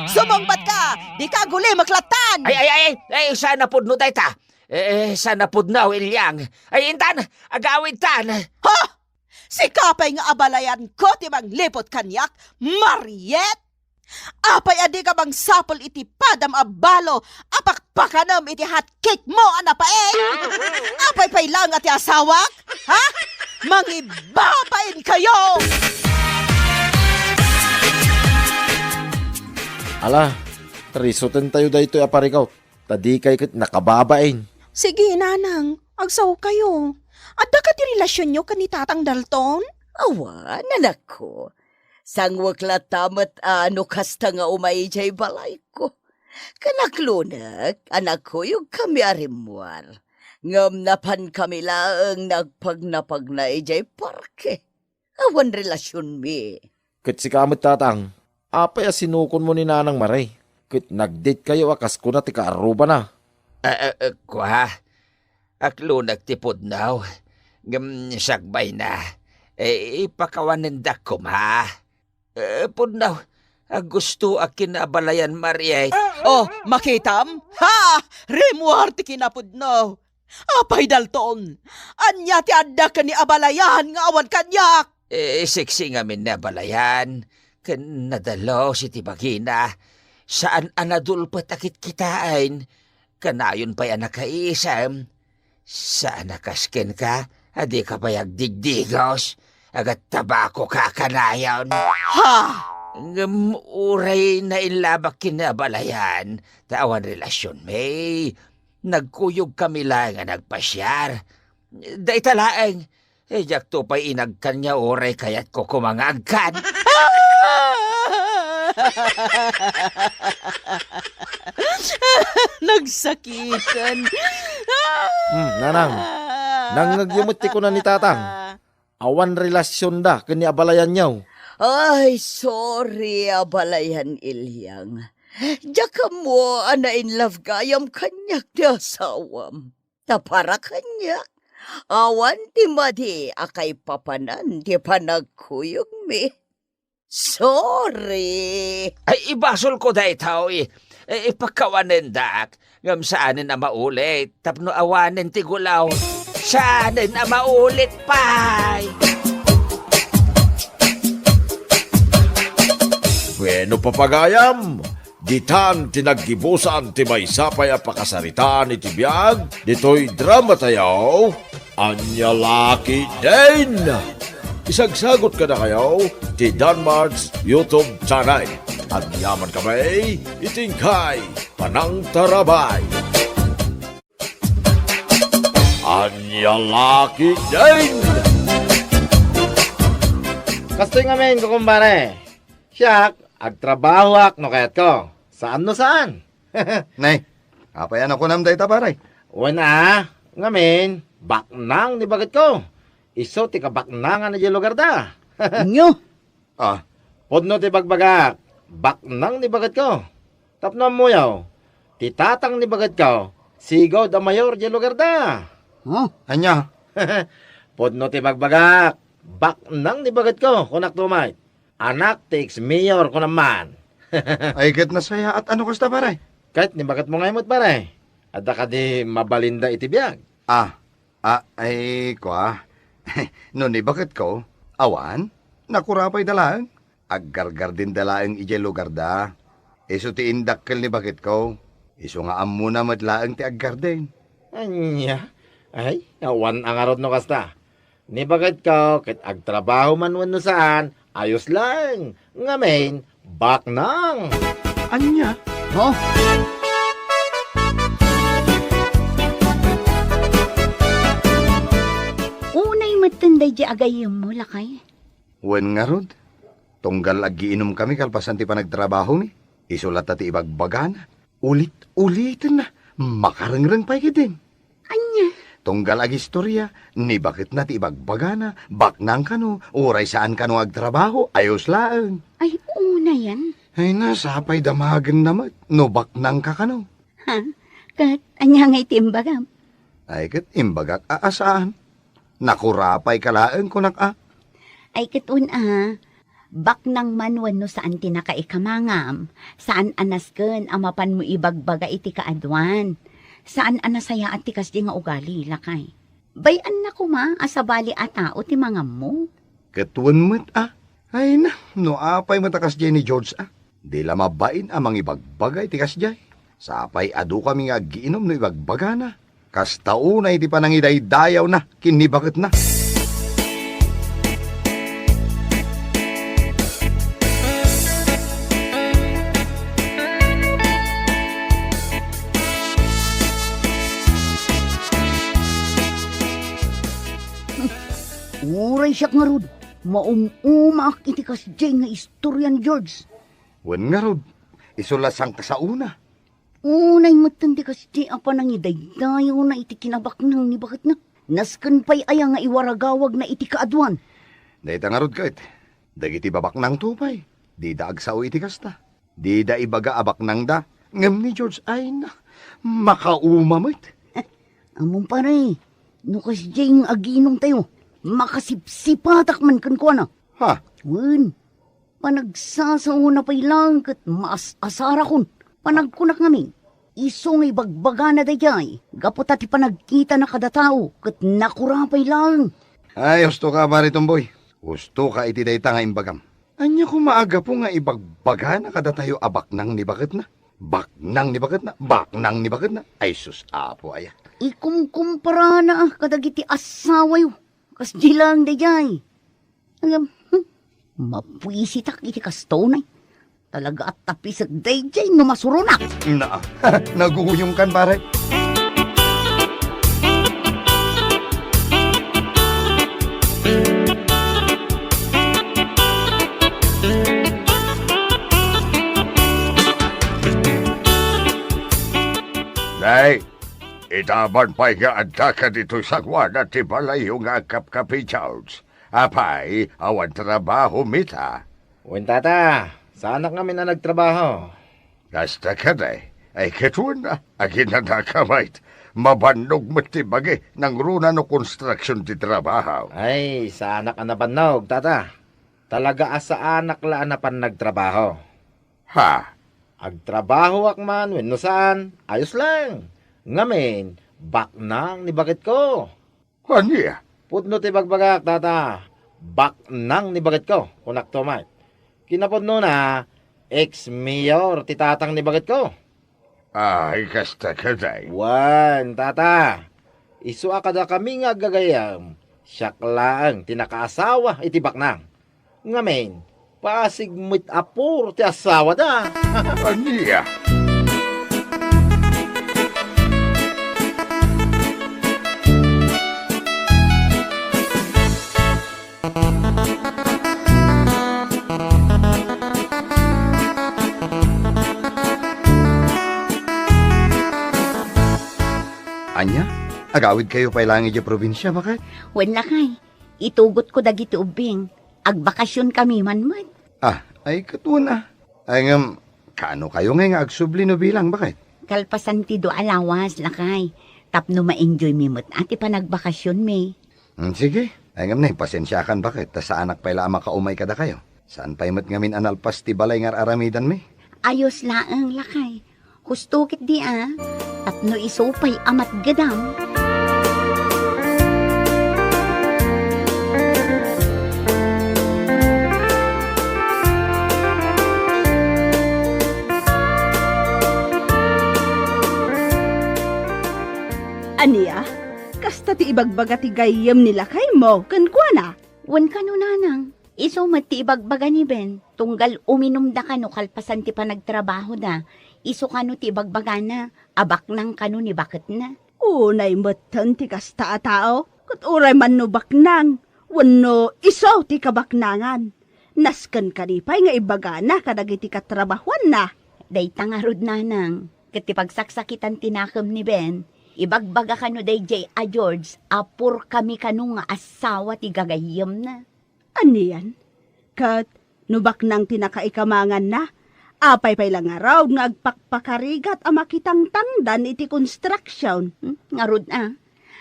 Sumungbat ka! Dika agulimek lattan! Ay, ay, ay, ay, saan a pudno dayta? Eh, eh, saan a pudno, Ilyang? Ay, intan, agawidtan! Ha? Sika pay nga abalayan ko ti mangliput kaniak, Mariet? Apay a dika mangsapul iti padam a balo a pakpakanem iti hot cake mo a napaek? Apay pay laeng a ti asawak? Ha? Mangibabain kayo! Ala, risuten tayo daytoy a parikaw. Ta dikay ket nakababain. Sige, nanang, agsaokayo. Adda kadi relasionyo ken ni Tatang Dalton? Awan, anakko. Sangwek latta met a no kasta nga umay idiay balayko. Ken aklonek a nagkuyogkami a rimmuar. Ngem napankami laeng nagpagnapagna idiay parke. Awan relasionmi. Ket sika met, Tatang, apay a sinukonmo ni Nanang Mare? Ket nag-date kayo a kas kuna ti kaarrubana. Ah, ah, ah, kua, aklonek ti pudno, ngem sakbayna, eh, ipakawanendak koma. Eh, pudno, agustoak ken ni abalayan, Mariet. Oh, makitam? Ha! Rimmuar ti kinapudno. Apay, Dalton, ania ti adda ken ni abalayan nga awan kaniak? Eh, seksi ngamin ni abalayan, ken nadalus iti bagina. Saan a nadulpet a kitkitaen, kanayon pay a nakaiisem. Saan a kas kenka a dika pay agdigdigos, agattabako ka kanayon. Ha? Ngem uray nainlabak ken ni abalayan, ta awan relasionmi. Nagkuyogkami laeng a nagpasiar. Dayta laeng, eh, diakto pay inagkan nga uray kayatko koma nga agkan. Nagsakiten. Hmm, nanang, nangngegyo met ti kuna ni Tatang. Awan relasionda ken ni abalayanyo. Ay, sorry, abalayan Ilyang. Diak ammo a na-in love gayam kaniak ti asawam. Ta para kaniak, awan ti madi a kaipapanan ti panagkuyogmi. Sorry. Ay, ibasolko daytoy. Eh, ipakawanendak. Ngem saanen a maulit tapno awanen ti gulaw. Saanen a maulit pay. Bueno, papagayam, ditan ti naggibusan ti maysa pay a pakasaritaan iti biag ditoy dramatayo. Ania la ketdin? Isagsagot kadakayo ti Danmart's YouTube channel. Agyaman kami iti inkay panangtarabay. Ania la ketdin? Kastoy ngamin, kukumpare. Siak, agtrabahoak no kayatko. Saan no saan. Nay, apay a nakunam dayta, pare? Wen a, ngamin, baknang ni baketko. Isu ti kabaknangan idiay lugarda. Nyo? Ah. Pudno ti bagbagak, baknang ni baketko. Tapno ammoyo, ti tatang ni baketko, sigud a mayor idiay lugarda. Huh? Ania? Pudno ti bagbagak, baknang ni baketko, kunak tumay. Anak ti ex-mayor, kunam man. Ay, ket nasayaat a no kasta, pare. Ket ni baketmo ngay met, pare. Adda kadi mabalinda iti biag? Ah, ah, ay, kua. No ni baketko, awan, nakurapayda laeng. Aggardendenda laeng idiay lugarda. Isu ti indakkel ni baketko. Isu nga ammona met laeng ti aggarden. Ania? Ay, awan a ngarud no kasta. Ni baketko ket agtrabaho man wenno saan, ayos laeng. Ngamin, baknang. Ania? Huh? Unay metten daydi agayyemmo, lakay. Wen ngarud, tunggal aggiinumkami kalpasan ti panagtrabahomi, isu latta ti ibagbagana. Ulit-ulitenna, makarengreng pay ketdin. Ania? Tunggal agistoria, ni baketna ti ibagbagana, baknang kano, uray saan kano nga agtrabaho, ayos laeng. Ay, unayan. Ay na, sapay damagenna met, no baknang ka kano. Ha? Ket ania ngay ti imbagam? Ay, ket imbagak a, a saan. Nakurapay ka laeng, kunak a. Ay, ket wen a, baknang man wenno saan ti nakaikamangam, saan a nasken a mapanmo ibagbaga iti kaaduan. Saan a nasayaat ti kasdi nga ugali, lakay. Bay-anna koma a sabali a tao ti mangammo. Ket wen met a. Ay na, no apay met a kasdiay ni George a. Di la mabain a mangibagbaga iti kasdiay. Sapay adu kami nga aggiinum no ibagbagana. Kasta unay ti panangidaydayawna ken ni baketna. Uray siak ngarud, maum-umaak iti kasdiay nga istorya ni George. Wen ngarud, isu la sangkasaona. Unay metten ti kasdi a panangidaydayawna iti kinabaknang ni baketna. Nasken pay aya nga iwaragawagna iti kaaduan? Dayta ngarud ket, dagiti babaknangto pay, dida agsao iti kasta. Dida ibaga a baknangda, ngem ni George, ay na, makauma met. Ammom pare, no kasdiay nga aginumtayo, makasipsipatak man kenkuana. Ha? Wen, panagsasaona pay laeng ket maas-asarakon. Panagkunak ngamin, isu nga ibagbagana daydiay, gapu ta ti panagkitana kada tao ket nakurapay laeng. Ay, husto ka, Pare Tomboy. Husto ka iti dayta nga imbagam. Ania koma a gapu nga ibagbagana kadatayo a baknang ni baketna? Baknang ni baketna? Baknang ni baketna? Ay sus, Apo aya. Ikumkumparana kadagiti asawayo. Kasdi laeng daydiay. Ngem, hmm, mapuisitak iti kastoy. Talaga a tapisek daydiay no masuronak. Na, naguyongkan, pare. Nay, itaman pay nga adda kaditoy sanguana ti balayyo nga agkapkapi, Charles. Apay, awan trabaho, mita? Wen, tata, saanak ngamin a nagtrabaho. Kasta kadi, ay ket wen, aginanaka met. Mabannog met ti bagi, nangruna no konstruksion ti trabaho. Ay, saanak a nabannog, tata. Talaga a saanak la a napan nagtrabaho. Ha? Agtrabahoak man wenno saan, ayos lang. Ngamin, baknang ni baketko. Ania? Pudno ti bagbagak, tata. Baknang ni baketko, kunak to met. Kinapudnona, ex-mayor ti tatang ni baketko. Ay, kasta kadi. Wen, tata. Isu a kadakami nga aggagayem, siak laeng ti nakaasawa iti baknang. Ngamin, pasig met a puro ti asawada. Ania? Ania? Agawidkayo pay laeng idiay probinsia, baket? Wen, lakay. Itugotko dagiti ubbing. Agbakasionkami man met. Ah, ay, ket wen a. Ay, ngem, kaano kayo ngay nga agsubli no bilang, baket? Kalpasan ti dua a lawas, lakay. Tapno ma-enjoymi met a ti panagbakasionmi. Hmm, sige. Ay, ngem, nay, pasensiakan, baket, ta saanak pay la a makaumay kadakayo. Saan pay met ngamin a nalpas ti balay nga ar-aramidanmi? Ayos laeng, lakay. Husto ketdi a, tapno isu pay a matgedam. Ania? Kasta ti ibagbaga ti gayyem ni lakaymo kenkuana? Wen kano, nanang. Isu met ti ibagbaga ni Ben, tunggal uminumda kano kalpasan ti panagtrabahoda. Isu kano ti ibagbagana a baknang kano ni baketna. Unay metten ti kasta a tao, ket uray man no baknang, wenno isu ti kabaknangan. Nasken kadi pay nga ibagana kadagiti katrabahoanna. Dayta ngarud, nanang, ket ti pagsaksakitan ti nakem ni Ben, ibagbaga kano daydiay a George a purkami kano nga asawa ti gagayyemna. Anian? Ket no baknang ti nakaikamanganna, apay pay la ngarud nga agpakpakarigat a makitangtangdan iti construction? Hmm, ngarud a.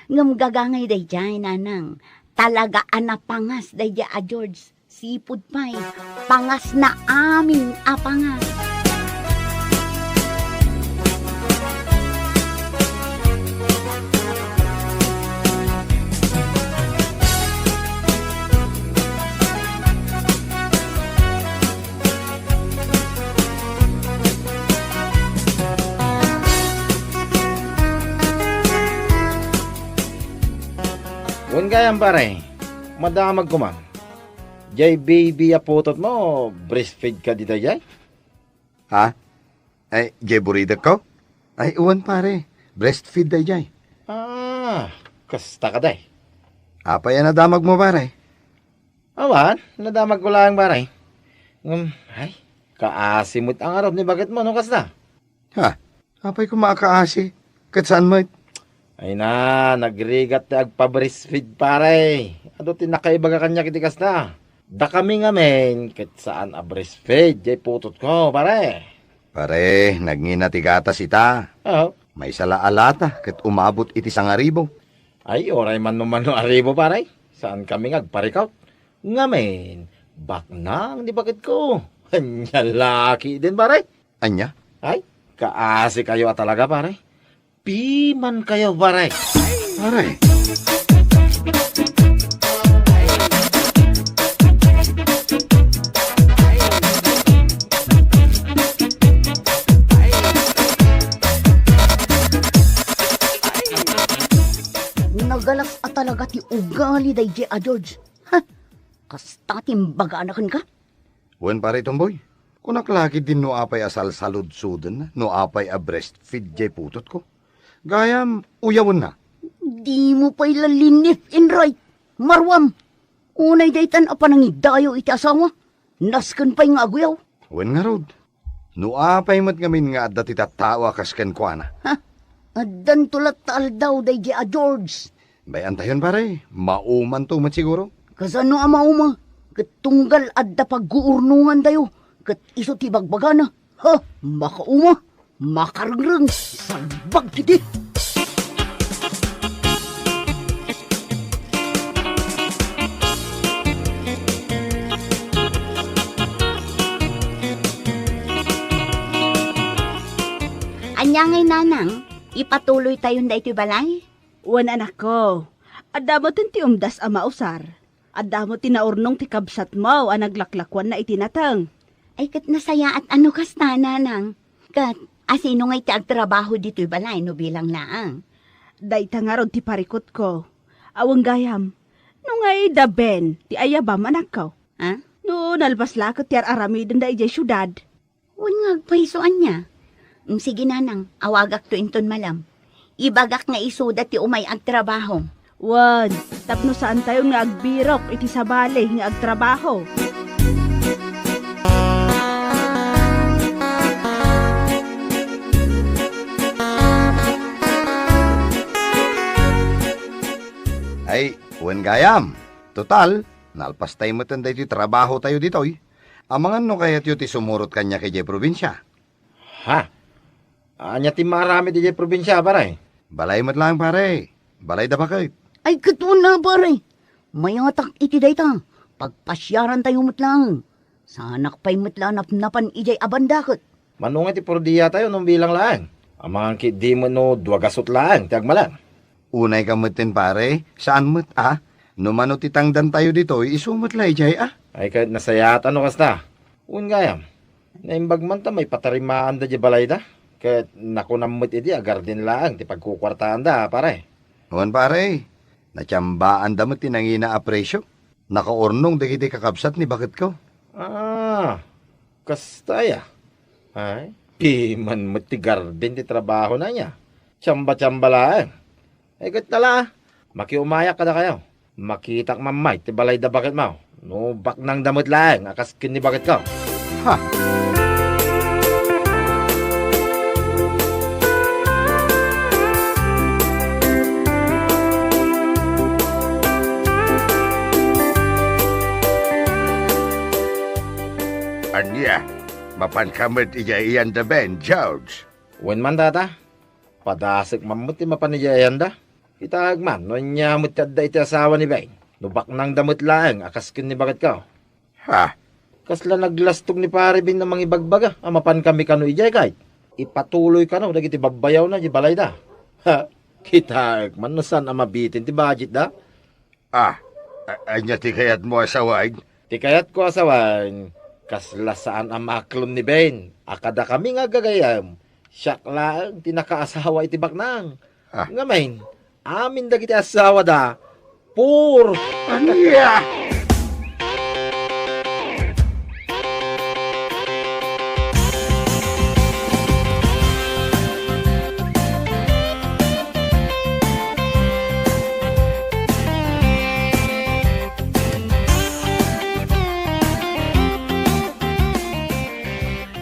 Ngem gagangay daydiay, nanang. Talaga a napangas daydiay a George. Sipud pay, pangasna amin a pangas. Wen gayam, pare, madamag koma. Jay baby a putotmo, breastfeed kadi dayjay? Ha? Ay, jay buridekko? Ay, wen, pare. Breastfeed dayjay. Ah, kasta kadi. Apay a nadamagmo, pare? Awan, nadamagko laeng, pare. Ngem, ay, kaasi met a ngarud ni baketmo no kasta. Ha? Apay koma a kaasi? Ket saan met? Ay na, nagrigat ti agpa-breastfeed, pare. Adu ti nakaibaga kaniak iti kasta. Dakami ngamin, ket saan a breastfeed jay putotko, pare. Pare, nagngina ti gatas ita. Oo. Maysa la a lata ket umabot iti sangaribu. Ay, uray man no mano aribu, pare. Saankami nga agparikaw. Ngamin, baknang ni baketko. Ania la ketdin, pare. Ania? Ay, kaasikayo a talaga, pare. Pimankayo, pare. Pare. Nagalas a talaga ti ugali dayjay a George. Ha? Kasta ti imbagana kenka? Wen, pare Tomboy, kunak la ketdin no apay a salsaludsoden, no apay a breastfeed jay putotko. Gayam, uyawenna. Dimo pay la linif in right, Marwam. Unay daytan a panangidayo iti asawa, nasken pay nga aguyaw. Wen ngarud, no apay met ngamin nga adda ti tattao a kas kenkuana. Ha? Addanto latta aldaw dayjay a George. Bay-antayon, pare, maumanto met siguro. Kasano a mauma? Ket tunggal adda pagguurnongantayo, ket isu ti ibagbagana. Ha? Makauma, makarengreng, salbag iti. Ania ngay, nanang? Ipatuloytayon daytoy balay? Wen, anakko, adda metten ti umdas a mausar. Adda met ti naurnong ti kabsatmo a naglaklakuanna iti nateng. Ay, ket nasayaat a no kasta, nanang. Ket asino ngay ti agtrabaho ditoy balay no bilang laeng? Dayta ngarud ti parikutko. Awan gayam, no ngay da Ben ti ayabam, anakko? Ha? No nalpas la ket ti ar-aramidenda idiay siudad. Wen nga agpayso ania? Mm, sige, nanang, awagakto inton malam. Ibagak nga isuda ti umay agtrabaho. Wen, tapno saantayon nga agbirok iti sabali nga agtrabaho. Ay, wen gayam. Total, nalpastay metten daytoy trabahotayo ditoy. Amangan no kayatyo ti sumurot kaniak idiay probinsia. Ha? Ania ti maaramid idiay probinsia, pare? Balay met laeng, pare. Balay da baket. Ay, ket wen a, pare. Mayatak iti dayta. Pagpasiarantayo met laeng. Saanak pay met la a napnapan idiay a banda ket. Mano nga ti purdiatayo no bilang laeng? Amangan ketdi met no dua gasut laeng ti agmalem. Unay ka metten, pare, saan met a? No mano ti tangdantayo ditoy, isu met la idiay a? Ay, ket nasayaat a no kasta. Wen gayam, naimbag man ta maipatarimaanda diay balayda. Ket nakunam met idi a garden laeng ti pagkukuartaanda, pare. Wen, pare, natiambaanda met ti nangina a presio. Nakaurnong dagiti kakabsat ni baketko. Ah, kasta aya? Ay, piman met ti garden ti trabahona ania? Tiamba-tiamba laeng. Ay, ket tala, makiumayak kadakayo. Makitak mammay ti balay da baketmo. No baknang da met laeng a kas ken ni baketko. Ha! Ania, mapanka met idiay iyan da Ben, George? Wen man, tata. Padasek man met ti mapan idiay ayanda. Kitaek man no ania met ti adda iti asawa ni Ben. No baknang da met laeng a kas ken ni baketko. Ha? Kasla naglastog ni Pare Ben a mangibagbaga a mapankami kano idiay kay ipatuloy kano dagiti babbayawna idiay balayda. Ha? Kitaek man no saan a mabitin ti budgetda. Ah, a-, ania ti kayatmo a sawen? Ti kayatko a sawen, kasla saan a maklon ni Ben a kadakami nga aggagayyem, siak laeng ti nakaasawa iti baknang. Ah. Ngamin, amin dagiti asawada, pur. Ania?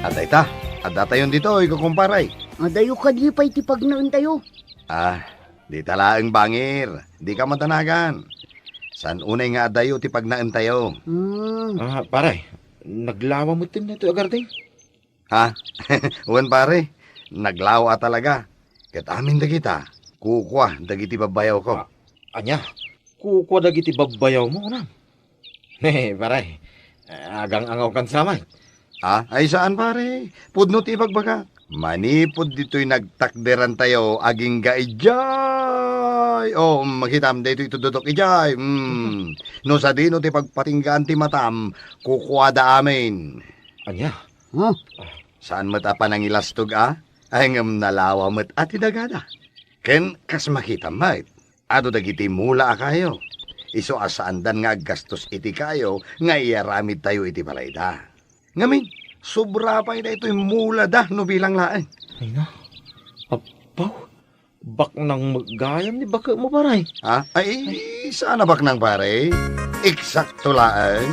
Adda ita, addatayon ditoy, kukumpare. Adayo kadi pay ti pagnaentayo. Ah, dita laeng bangir, dika madanagan. Saan unay nga adayo ti pagnaentayo. Hmm. Ah, pare, naglawa metten daytoy a garden? Ha? Wen, pare, naglawa a talaga. Ket amin dagita, kukua dagiti babbayawko. A-, ania? Kukua dagiti babbayawmo, kunam? He, pare, agang-angawkan sa met. Ah, ay saan, pare. Pudno ti ibagbagak. Manipud ditoy nagtakderantayo agingga idiay. Oh, makitam daytoy itudodok idiay. Mm. No sadino ti pagpatinggaan ti matam, kukuada amin. Ania? Huh? Saan met a panangilastog a? Ay, ngem nalawa met a ti dagada. Ken kas makitam met, adu dagiti mula a kayo. Isu a saandan nga aggastos iti kayo nga iyaramidtayo iti balayda. Ngamin, sobra pay daytoy mulada no bilang laeng. Ay na, apaw, baknang met gayam ni baketmo, pare. Ha? Ay, saan a baknang, pare. Eksakto laeng.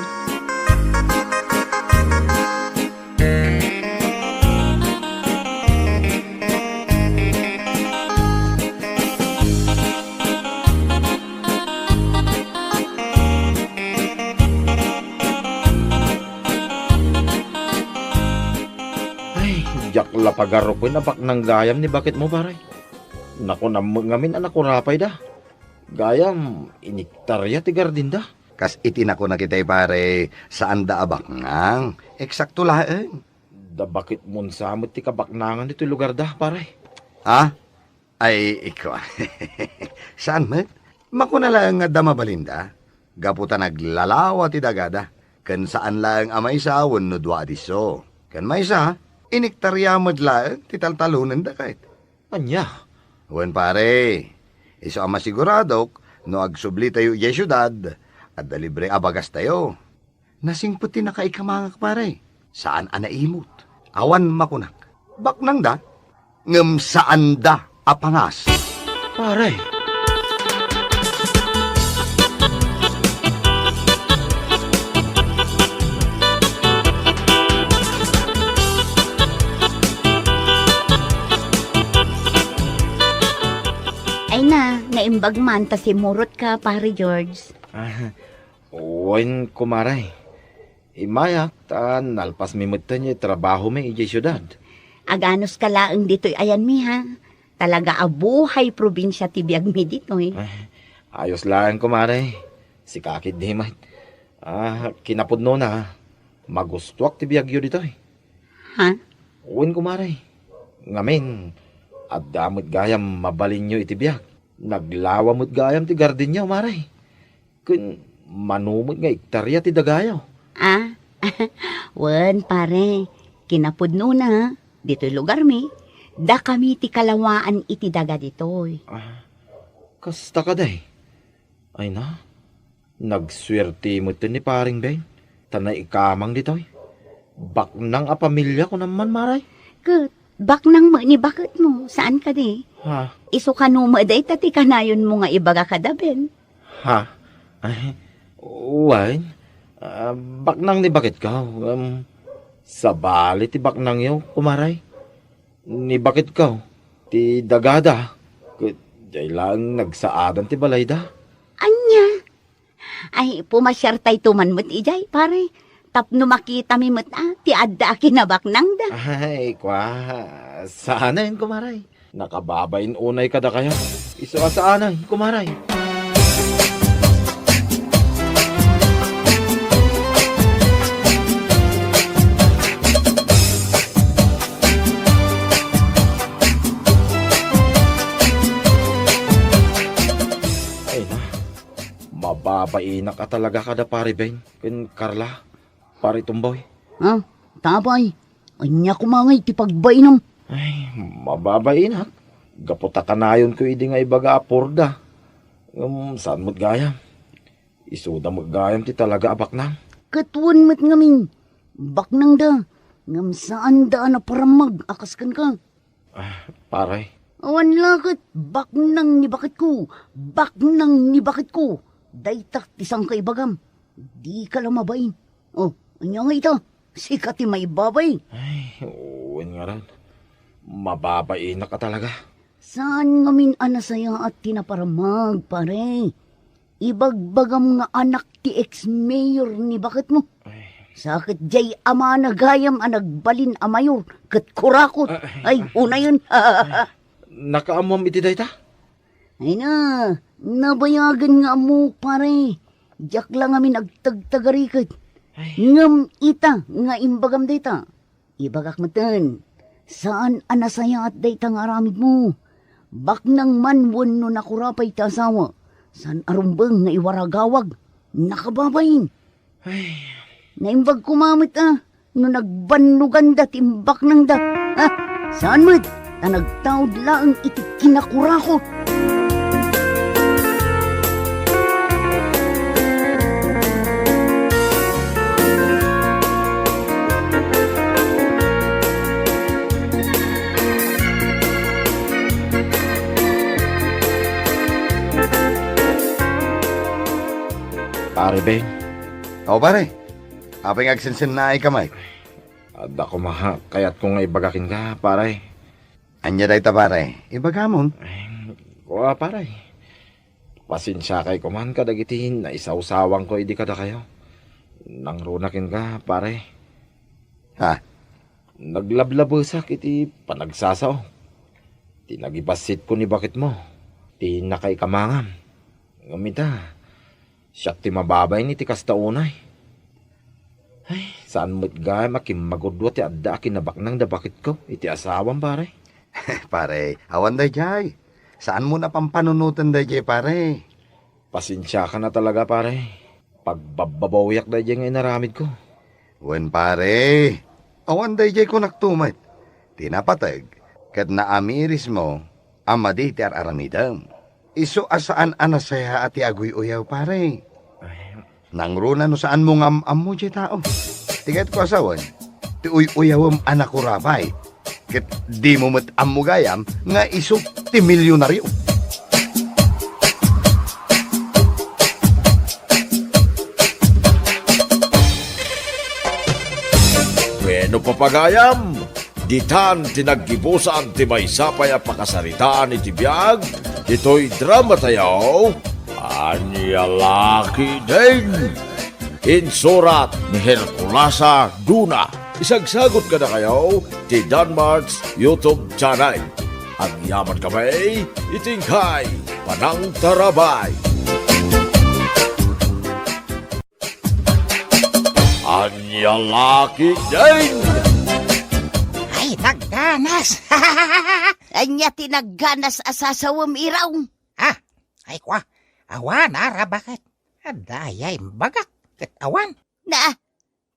Lapagarok wen a baknang gayam ni baketmo, pare. Nakunam met ngamin a nakurapayda. Gayam, iniktarya ti gardinda. Kas iti nakunak itay, pare, saanda a baknang. Eksakto laeng. Da baketmon sa met ti kabaknangan ditoy lugarda, pare. Ha? Ay, ikua. Saan met? Makuna laeng nga adda mabalinda. Gapu ta naglalawa ti dagada. Ken saan laeng a maysa wenno dua a disso. Ken maysa, iniktarya met laeng ti taltalonenda ket. Ania? Wen, pare, isu a masiguradok no agsublitayo idiay siudad, adda libre a bagastayo. Nasingpet ti nakaikamangak, pare. Saan a naimut. Awan makunak. Baknangda, ngem saanda a pangas. Pare. Ay na, naimbag man ta simurot ka, Pare George. Ah, wen, kumare. Immayak ta nalpasmi metten ti trabahomi idiay siudad. Aganos ka laeng ditoy ayanmi, ha? Talaga a buhay probinsia ti biagmi ditoy. Ay, ayos laeng, kumare. Sika ketdi met. Ah, kinapudnona, magustuak ti biagyo ditoy. Ha? Wen, kumare. Ngamin, adda met gayam mabalinyo iti biag. Naglawa met gayam ti gardinyo, mare. Ken mano met nga ektarya ti dagayo? Ah, wen, pare, kinapudnona, ditoy lugarmi, dakami ti kalawaan iti daga ditoy. Ah, kasta kadi? Ay na, nagsuerte metten ni Paring Ben, ta naikamang ditoy. Baknang a pamilia, kunam man, mare? Ket baknang met ni baketmo, saan kadi? Ha? Isu kano met dayta ti kanayonmo nga ibaga kada Ben? Ha? Ay, wen, ah, baknang ni baketko, em, sabali ti baknangyo, kumare. Ni baketko, ti dagada, ket diay laeng nagsaadan ti balayda. Ania? Ay, pumasiartayto man met idiay, pare. Tapno makitami met, ah, ti adda a kinabaknangda. Ay, kua, saanen, kumare. Nakababain unay kadakayo. Isu a saanen, kumare. Ay na, mababainak a talaga kada Pare Ben ken Carla, Pare Tumboy. Ah, tabay. Ania koma ngay ti pagbainam? Ay, mababainak. Gapu ta kanayonko idi nga ibaga a purda. Ngem saan met gayam. Isuda met gayam ti talaga a baknang. Ket wen met ngamin, baknangda, ngem saanda a naparammag a kas kenka. Ah, pare. Awan la ket baknang ni baketko, baknang ni baketko. Dayta ti sangka ibagam. Dika la mabain. Oh, ania nga ita? Sika ti maibabain. Ay, wen ngarud. Mababainak a talaga. Saan ngamin a nasayaat ti naparammag, pare? Ibagbagam nga anak ti ex-mayor ni baketmo. Ay. Sa ket diay amana gayam a nagbalin a mayor ket kurakot. Ah, ay, ay, ah, unayen. Ay, nakaammoam iti dayta? Ay na, nabayagen nga ammok, pare. Diak la ngamin agtagtagariket. Ay. Ngem ita nga imbagam dayta. Ibagak metten, saan a nasayaat dayta nga aramidmo. Baknang man wenno nakurapay ti asawa, saan a rumbeng nga iwaragawag, nakababain. Ay. Naimbag koma met a, no nagbannoganda ti imbaknangda. Ha? Saan met, ta nagtaud laeng iti kinakurakot. Pare Ben. O, pare. Apay nga agsensennaay ka met? Adda koma kayatko nga ibaga kenka, pare. Ania dayta, pare? Ibagamon. Ay, kua, pare. Pasensiakay koman kadagiti naisawsawangko idi kadakayo. Nangruna kenka, pare. Ha? Naglablabesak iti panagsasao. Ti nagibassitko ni baketmo, ti nakaikamangam. Ngem ita, siak ti mababain iti kasta unay. Ay, saan met gayam a kimmagudua ti adda a kinabaknang da baketko iti asawam, pare. Pare, awan daydiay. Saanmo a pampanunoten daydiay, pare. Pasensiakan a talaga, pare. Pagbabbabawiak daydiay nga inaramidko. Wen, pare. Awan daydiay kunakto met. Ti napateg, ket naamirismo a madi ti ar-aramidem. Isu a saan a nasayaat ti aguy-uyaw, pare. Ay. Nangruna no saanmo nga am-ammo diay tao. Ti kayatko a sawen, ti uy-uyawem a nakurapay. Ket dimo met ammo gayam nga isu ti milionario. Wenno, papagayam, ditan ti naggibusan ti maysa pay a pakasaritaan iti biag ditoy dramatayo, Ania La Ketdin. Insurat ni Herculasa Duna. Isagsagut kadakayo ti Danmart's YouTube channel. Agyaman kami iti inkay panangtarabay. Ania La Ketdin! Ay, nagganas! Ania ti nagganas a sasawem, Iraw? Ah, ay, kua, awan a rabaket. Adda aya imbagak, ket awan. Na,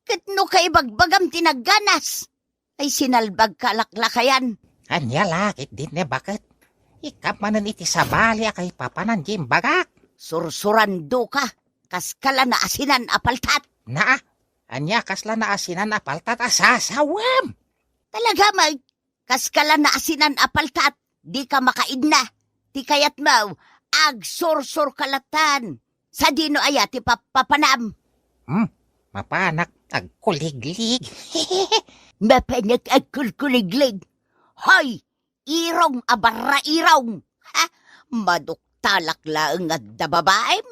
ket no kaibagbagam ti nagganas, ay sinalbagka a laklakayan. Ania La Ketdin, baket? Ikam manen iti sabali a kaipapanan ti imbagak. Sursurandoka, kas kala naasinan a paltat. Naa, ania kasla naasinan a paltat a sasawem? Talaga, Mike? Kas kala naasinan a paltat, dika makaidna. Ti kayatmo, agsursurka latta. Sadino aya ti papapanam? Hmm, mapanak agkuliglig. Mapanak agkulkuliglig. Hoy, irong a barrairong. Ha? Maduktalak laeng nga adda babaem?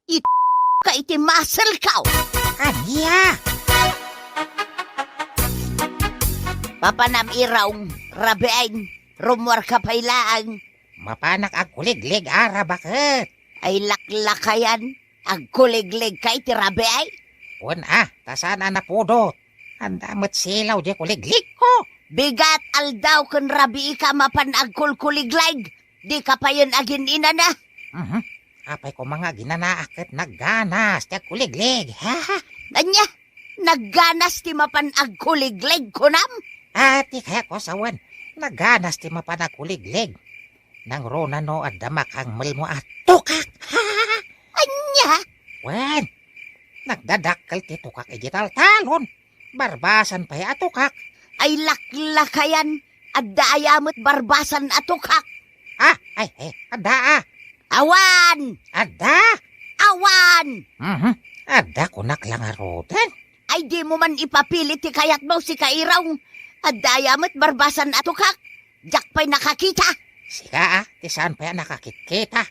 It ka iti muscle ko. Ania? Papanam, Iraw, rabiin, rummuarka pay laeng. Mapanak agkuliglig a rabaket. Ay, laklakayan, agkuliglig ka iti rabii? Wen a, ta saan a napudot. Adda met silaw diay kuligligko. Bigat aldaw ken rabiika mapan agkulkuliglig. Dika payen agin-inana. Mhm. Apay koma nga aginanaak ket nagganas ti agkuliglig. Ania? Nagganas ti mapan agkuliglig, kunam? Ah, ti kayatko a sawen, nagganas ti mapan agkuliglig. Nangruna no adda makangmelmo a tukak. Ania? Wen, nagdadakkel ti tukak iti taltalon. Barbasan pay a tukak. Ay, laklakayan, adda aya met barbasan a tukak? Ah, ay, ay, adda, ah. Awan! Adda? Awan! Mhm. Adda, kunak la ngaruden. Ay, dimo man ipapili ti kayatmo, sika, Iraw. Adda aya met barbasan a tukak? Diak pay nakakita. Sika, ah, ti saan pay a nakakitkita.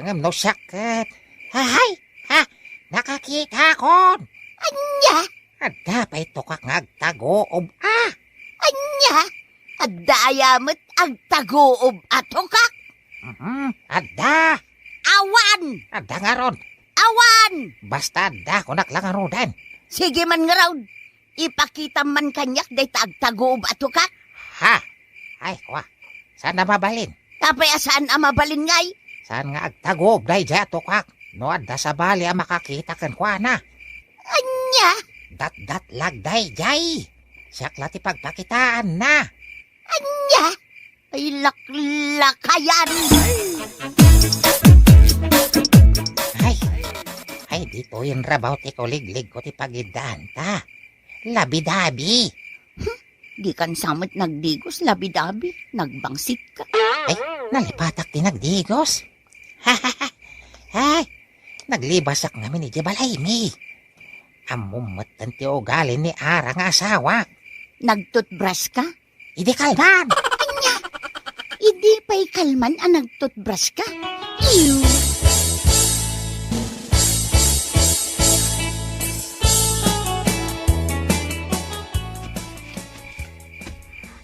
Ngem no siak ket, ahay, ha, nakakitakon. Ania? Adda pay tukak nga agtaguob, ah. Ania? Adda aya met agtaguob a tukak? Mhm, adda. Awan! Adda ngarud. Awan! Basta adda, kunak la ngaruden. Sige man ngarud. Ipakitam man kaniak dayta agtaguob a tukak. Ha? Ay, kua. Saan a mabalin? Apay a saan a mabalin ngay? Saan nga agtaguob daydiay a tukak? No adda sabali a makakita kenkuana. Ania? Datdatlag daydiay. Siak la ti pagpakitaanna. Ania? Ay, laklakayan! Ay, ay, ditoyen rabaw ti kuligligko ti pagiddaanta. Labidabi. Hmm, dikan sa met nagdigos, labidabi. Nagbangsitka. Ay, nalipatak ti nagdigos. Ay, naglibasak ngamin idiay balaymi. Ammom metten ti ugali ni Ara nga asawak. Nagtutbrush ka? Idi kalman. Ania? Idi pay kalman a nagtutbrush ka? Ew!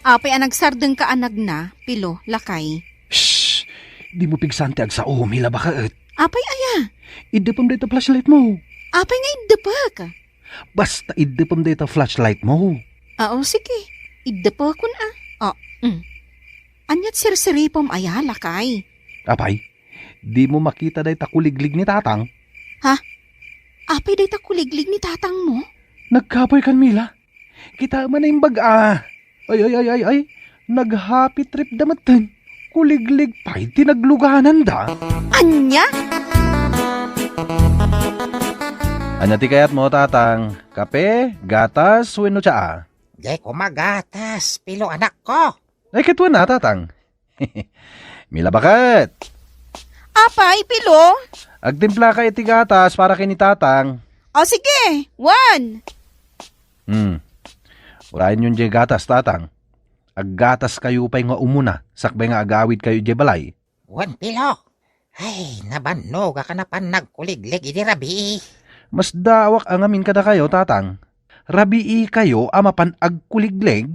Apay a nagsardengka a nagna, Pilo, lakay? Shh! Dimo pigsan ti agsao, Mila, baket. Apay aya? Iddepem dayta flashlight mo. Apay nga iddepek? Basta iddepem dayta flashlight mo. Ah, o, sige. Iddepekon a. Oh, mm. Ania't sirsiripem aya, lakay? Apay, dimo makita dayta kuliglig ni Tatang? Ha? Apay dayta kuliglig ni Tatang mo? Nagkapoy kan Mila. Kita man a imbag a. Ay, ay, ay, ay, ay. Nag-happy trip da metten. Kuliglig pay ti naglugananda. Ania? Ania ti kayatmo, Tatang? Kape, gatas, wenno tsaa? Diay koma gatas, Pilo, anakko. Ay, ket wen a, Tatang. Mila, baket. Apay, Pilo? Agtimplaka iti gatas para ken ni Tatang. O, sige. Wen. Hmm. Urayenyon diay gatas, Tatang. Aggataskayo pay nga umuna, sakbay nga agawidkayo idiay balay. Wen, Pilo. Ay, nabannogak a napan nagkuliglig idi rabii. Masdaawak a ngamin kadakayo, Tatang. Rabiikayo a mapan agkuliglig,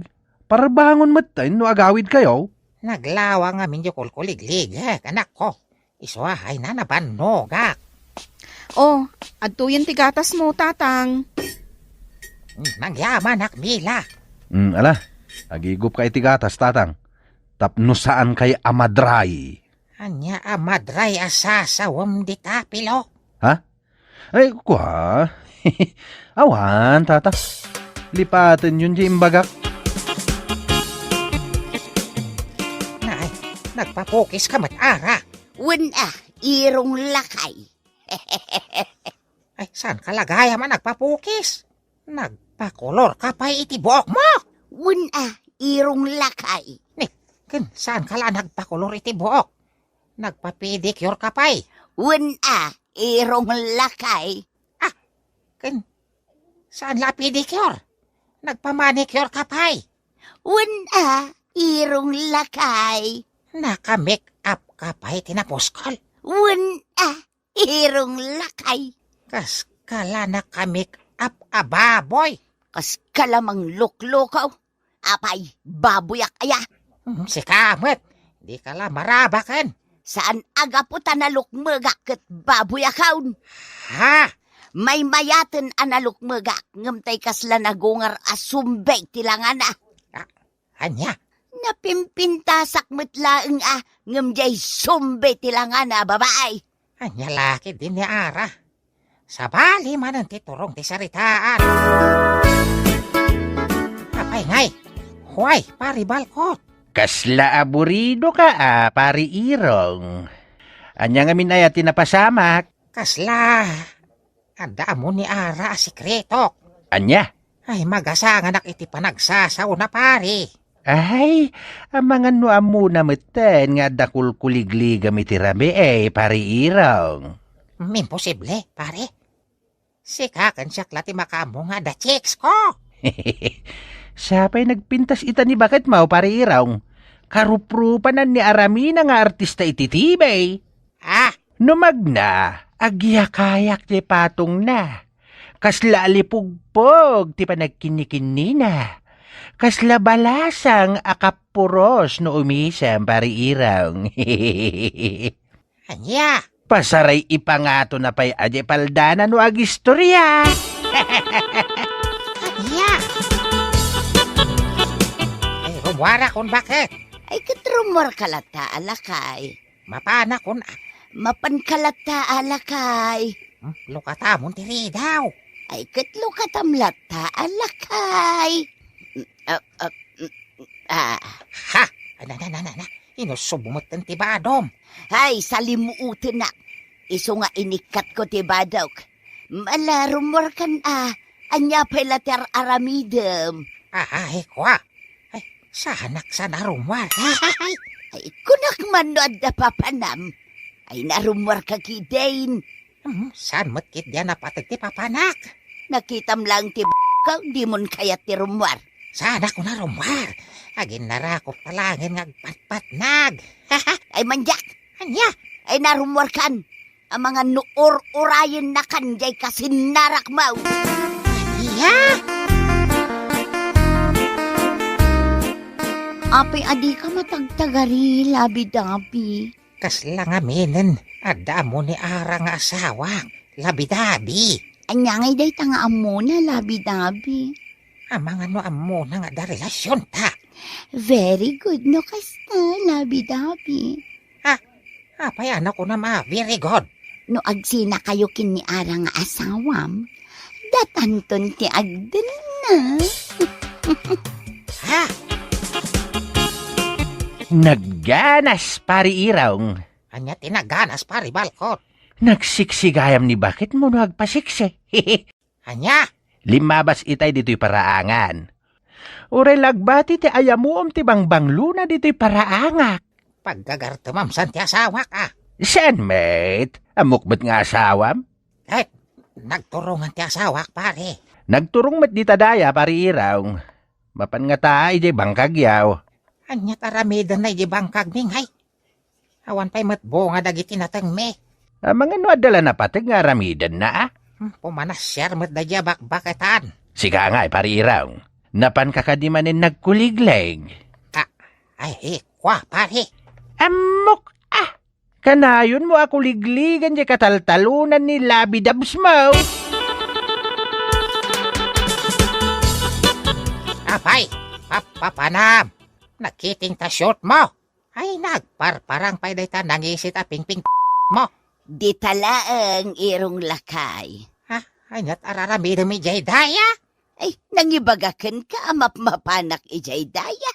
parbangon metten no agawidkayo. Naglawa ngamin diay kulkuliglig, eh, anakko. Isu a, ay na, nabannogak. Oh, adtoyen ti gatas mo, Tatang. Hmm, nagyamanak, Mila. Hmm, ala, agigupka iti gatas, Tatang. Tapno saankay a madray. Ania a madray a sasawem dita, Pilo? Ha? Ay, kua. Awan, Tata. Lipatenyon diay imbagak. Nay, nagpapukiska met, Ara. Wen a, Irong, lakay. Ay, saanka la gayam a nagpapukis? Nagpakolorka pay iti buokmo? Wen a, Irong, lakay. Ni, ken saanka la a nagpakolor iti buok? Nagpapedicureka pay? Wen a, Irong, lakay. Ah, ken saan la a pedicure? Nagpamanicureka pay? Wen a, Irong, lakay. Naka-make-upka pay ti napuskol? Wen a, Irong, lakay. Kaska la naka-make-up a baboy? Kaska la mangluklukaw. Apay, baboyak aya? Hmm, sika met, dika la marabaken. Saan a gapu ta nalukmegak ket baboyakon. Ha? Maymayaten a nalukmegak, ngem tay kasla nagungar a sumbe ti langana. Ah, ania? Napimpintasak met laeng a, ngem diay sumbe ti langana a babai. Ania la ketdi ni Ara? Sabali manen ti turong ti saritaan. Apay ngay? Huay, Pari Balkot. Kasla aburidoka a, Pari Irong. Ania ngamin aya ti napasamak? Kasla adda ammo ni Ara a sekretok. Ania? Ay, magasanganak iti panagsasaona, pari. Ay, amangan no ammona metten nga adda kulkuligligam iti rabii, Pari Irong. Mm, imposible, pari. Sika ken siak la ti makaammo nga adda chicks ko. Siapay nagpintas ita ni baketmo, Pari Irong. Karuprupanan ni aramina nga artista iti T V. Ah! No magna, agyakayak ti patongna. Kasla alipugpog ti panagkinnikinnina. Kasla balasang a kappuros no umisem, Pari Irong. Ania? Pasaray ipangato na pay a di paldana no agistoria. Ania? Ay, rummuarakon, baket? Ay, ket rummuarka latta, a lakay. Mapanakon a. Mapanka latta, a lakay. Hmm, lukatamon ti ridaw. Ay, ket lukatam latta, a lakay. Mm, ah, ah, mm, ah. Ha! Ana, na, na, na, na. Inusubmo metten ti badom. Ay, salimuotennak. Isu nga inikkatko ti badok. Ala, rummuarkan a. Ania pay la ti ar-aramidem? Ay, kua. Ay, saanak sa narummuar. Ay, kunak man no adda papanam. Ay, narummuarka ketdin. Hmm, saan met ketdi a napateg ti papanak? Nakitam laeng ti b-, ka, dimon kayat ti rummuar. Saanak ko narummuar. Aginnarakop ta laengen nga agpatpatnag. Ay, mandiak. Ania? Ay, narummuarkan. Amangan no ur-urayennakan diay kasinnarakmo. Ania? Apay a dika matagtagari, Labi-Dabi? Kasla ngaminen, adda ammo ni Ara nga asawak, Labi-Dabi. Ania ngay dayta nga ammona, Labi-Dabi? Amangan no ammona nga adda relasionta. Very good no kasta, Labi-Dabi. Ah, apay a nakunam a very good? No agsinakayo ken ni Ara nga asawam, datanton ti agdenna. Ha? Nagganas, Pari Irong. Ania ti nagganas, Pari Balkot? Nagsiksigayam ni baketmo no agpasiksi. Ania? Limmabas itay ditoy paraangan. Uray la agbati ti ayamuom ti bangbanglona ditoy paraangak. Paggagartemam san ti asawak, a? Saan met? Ammok met nga asawam? Eh, nagturongan ti asawak, pare. Nagturong met dita daya, Pari Irong. Mapan ngata idiay bangkagyaw. Aniat aramidenna idiay bangkagmi, ngay? Awan pay met bunga dagiti natengmi. Amangan no adda la napateg nga aramidenna, a? Hmm, pumanasiar met daydiay a bakbaketan. Sika ngay, Pari Irong. Napanka kadi manen nagkuliglig? Ah, ay, eh, kua, pare. Ammok, a! Kanayonmo a kuligligan diay kataltalonan ni Labi-Dabsmo. Apay, papapanam. Nakiting ta short mo. Ay, nagparparang pay dayta nangisit a pingping mo. Dita laeng, Irong Lakay. Ha? Aniat araramidem idiay daya? Ay, nangibaga kenka a mapmapanak idiay daya.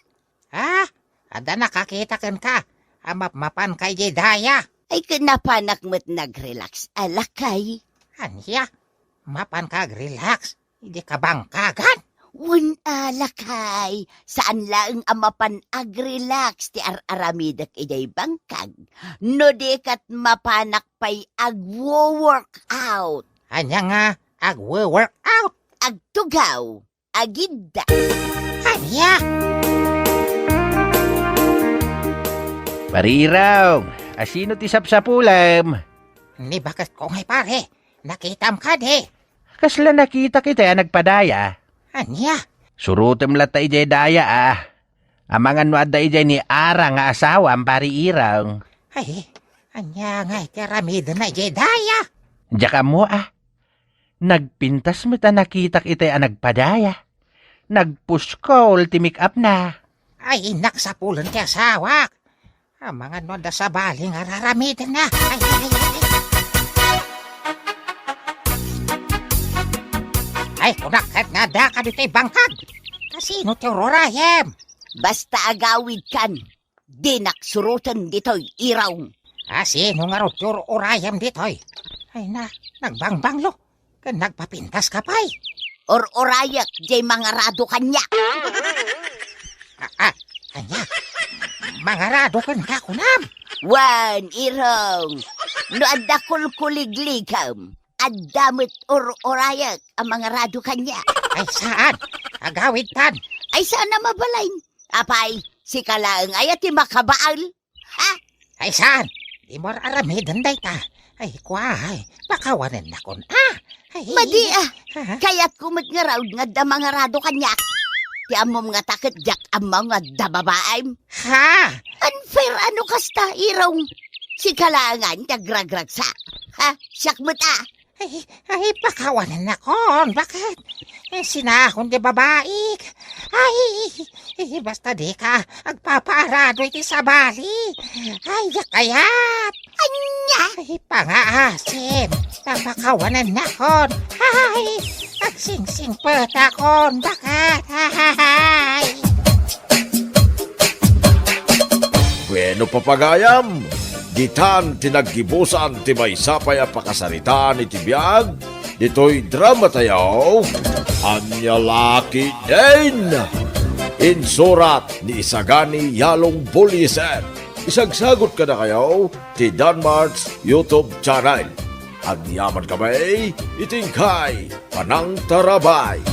Ha? Adda nakakita kenka a mapmapanka idiay daya? Ay, ken napanak met nagrelax a, Lakay. Ania? Mapanka agrelax idiay kabangkagan? Wen a, Lakay, saan laeng a mapan agrelax ti ar-aramidek idiay bangkag no di ket mapanak pay agwo-workout. Ania nga agwo-workout? Agtugaw, agidda. Ania? Pari Irong, asino ti sapsapulem? Ni baketko ngay, pare. Nakitam kadi? Kasla nakitak itay a nagpadaya. Ania? Surotem latta idiay daya, a. Amangan no adda idiay ni Ara nga asawam, Pari Irong. Ay, ania ngay ti aramidenna idiay daya? Diak ammo, a. Nagpintas met a nakitak itay a nagpadaya. Nagpuskol ti make-up na. Ay, innak sapulen ti asawak. Amangan no adda sabali nga araramidenna. Ay, ay, ay, ay, ay. Ay, kunak ket nga adda kaditoy bangkag. Asino ti ururayem? Basta agawidkan, dinak suroten ditoy, Irong. Asino ngarud ti ur-urayem ditoy? Ay na, nagbangbanglo. Ken nagpapintas ka pay. Ur-urayek diay mangarado kaniak. Ah, ah, ania? Mangarado kenka, kunam? Wen, Irong. No adda kulkuligligem, adda met ur-urayek a mangarado kaniak. Ay saan? Agawidtan. Ay saan a mabalin? Apay, sika laeng aya ti makabaal? Ha? Ay saan? Dimo ar-aramiden dayta. Ay, kua, ay, pakawanennakon, a. Ay, madi, a. Ha? Kayatko met ngarud nga adda mangarado kaniak. Ti ammom ngata ket diak ammo nga adda babaim. Ha? Unfair a no kasta, Irong. Sika laengan ti agragragsa. Ha? Siak met, a. Ay, ay, pakawanennakon. Bakit? Eh, sinakon ti babaik. Ay, eh, basta dika agpapaarado iti sabali. Ay, diak kayat. Ania? Ay, pangaasim. Pakawanennakon. Ay, agsingsingpetakon. Bakit? Ay. Bueno, papagayam, ditan ti naggibusan ti maysa pay a pakasaritaan iti biag ditoy drama tayo, Ania La Ketdin. Insurat ni Isagani Yalong Buliser. Isagsagot kadakayo ti Danmart's YouTube channel. Agyaman kami iti inkay panangtarabay.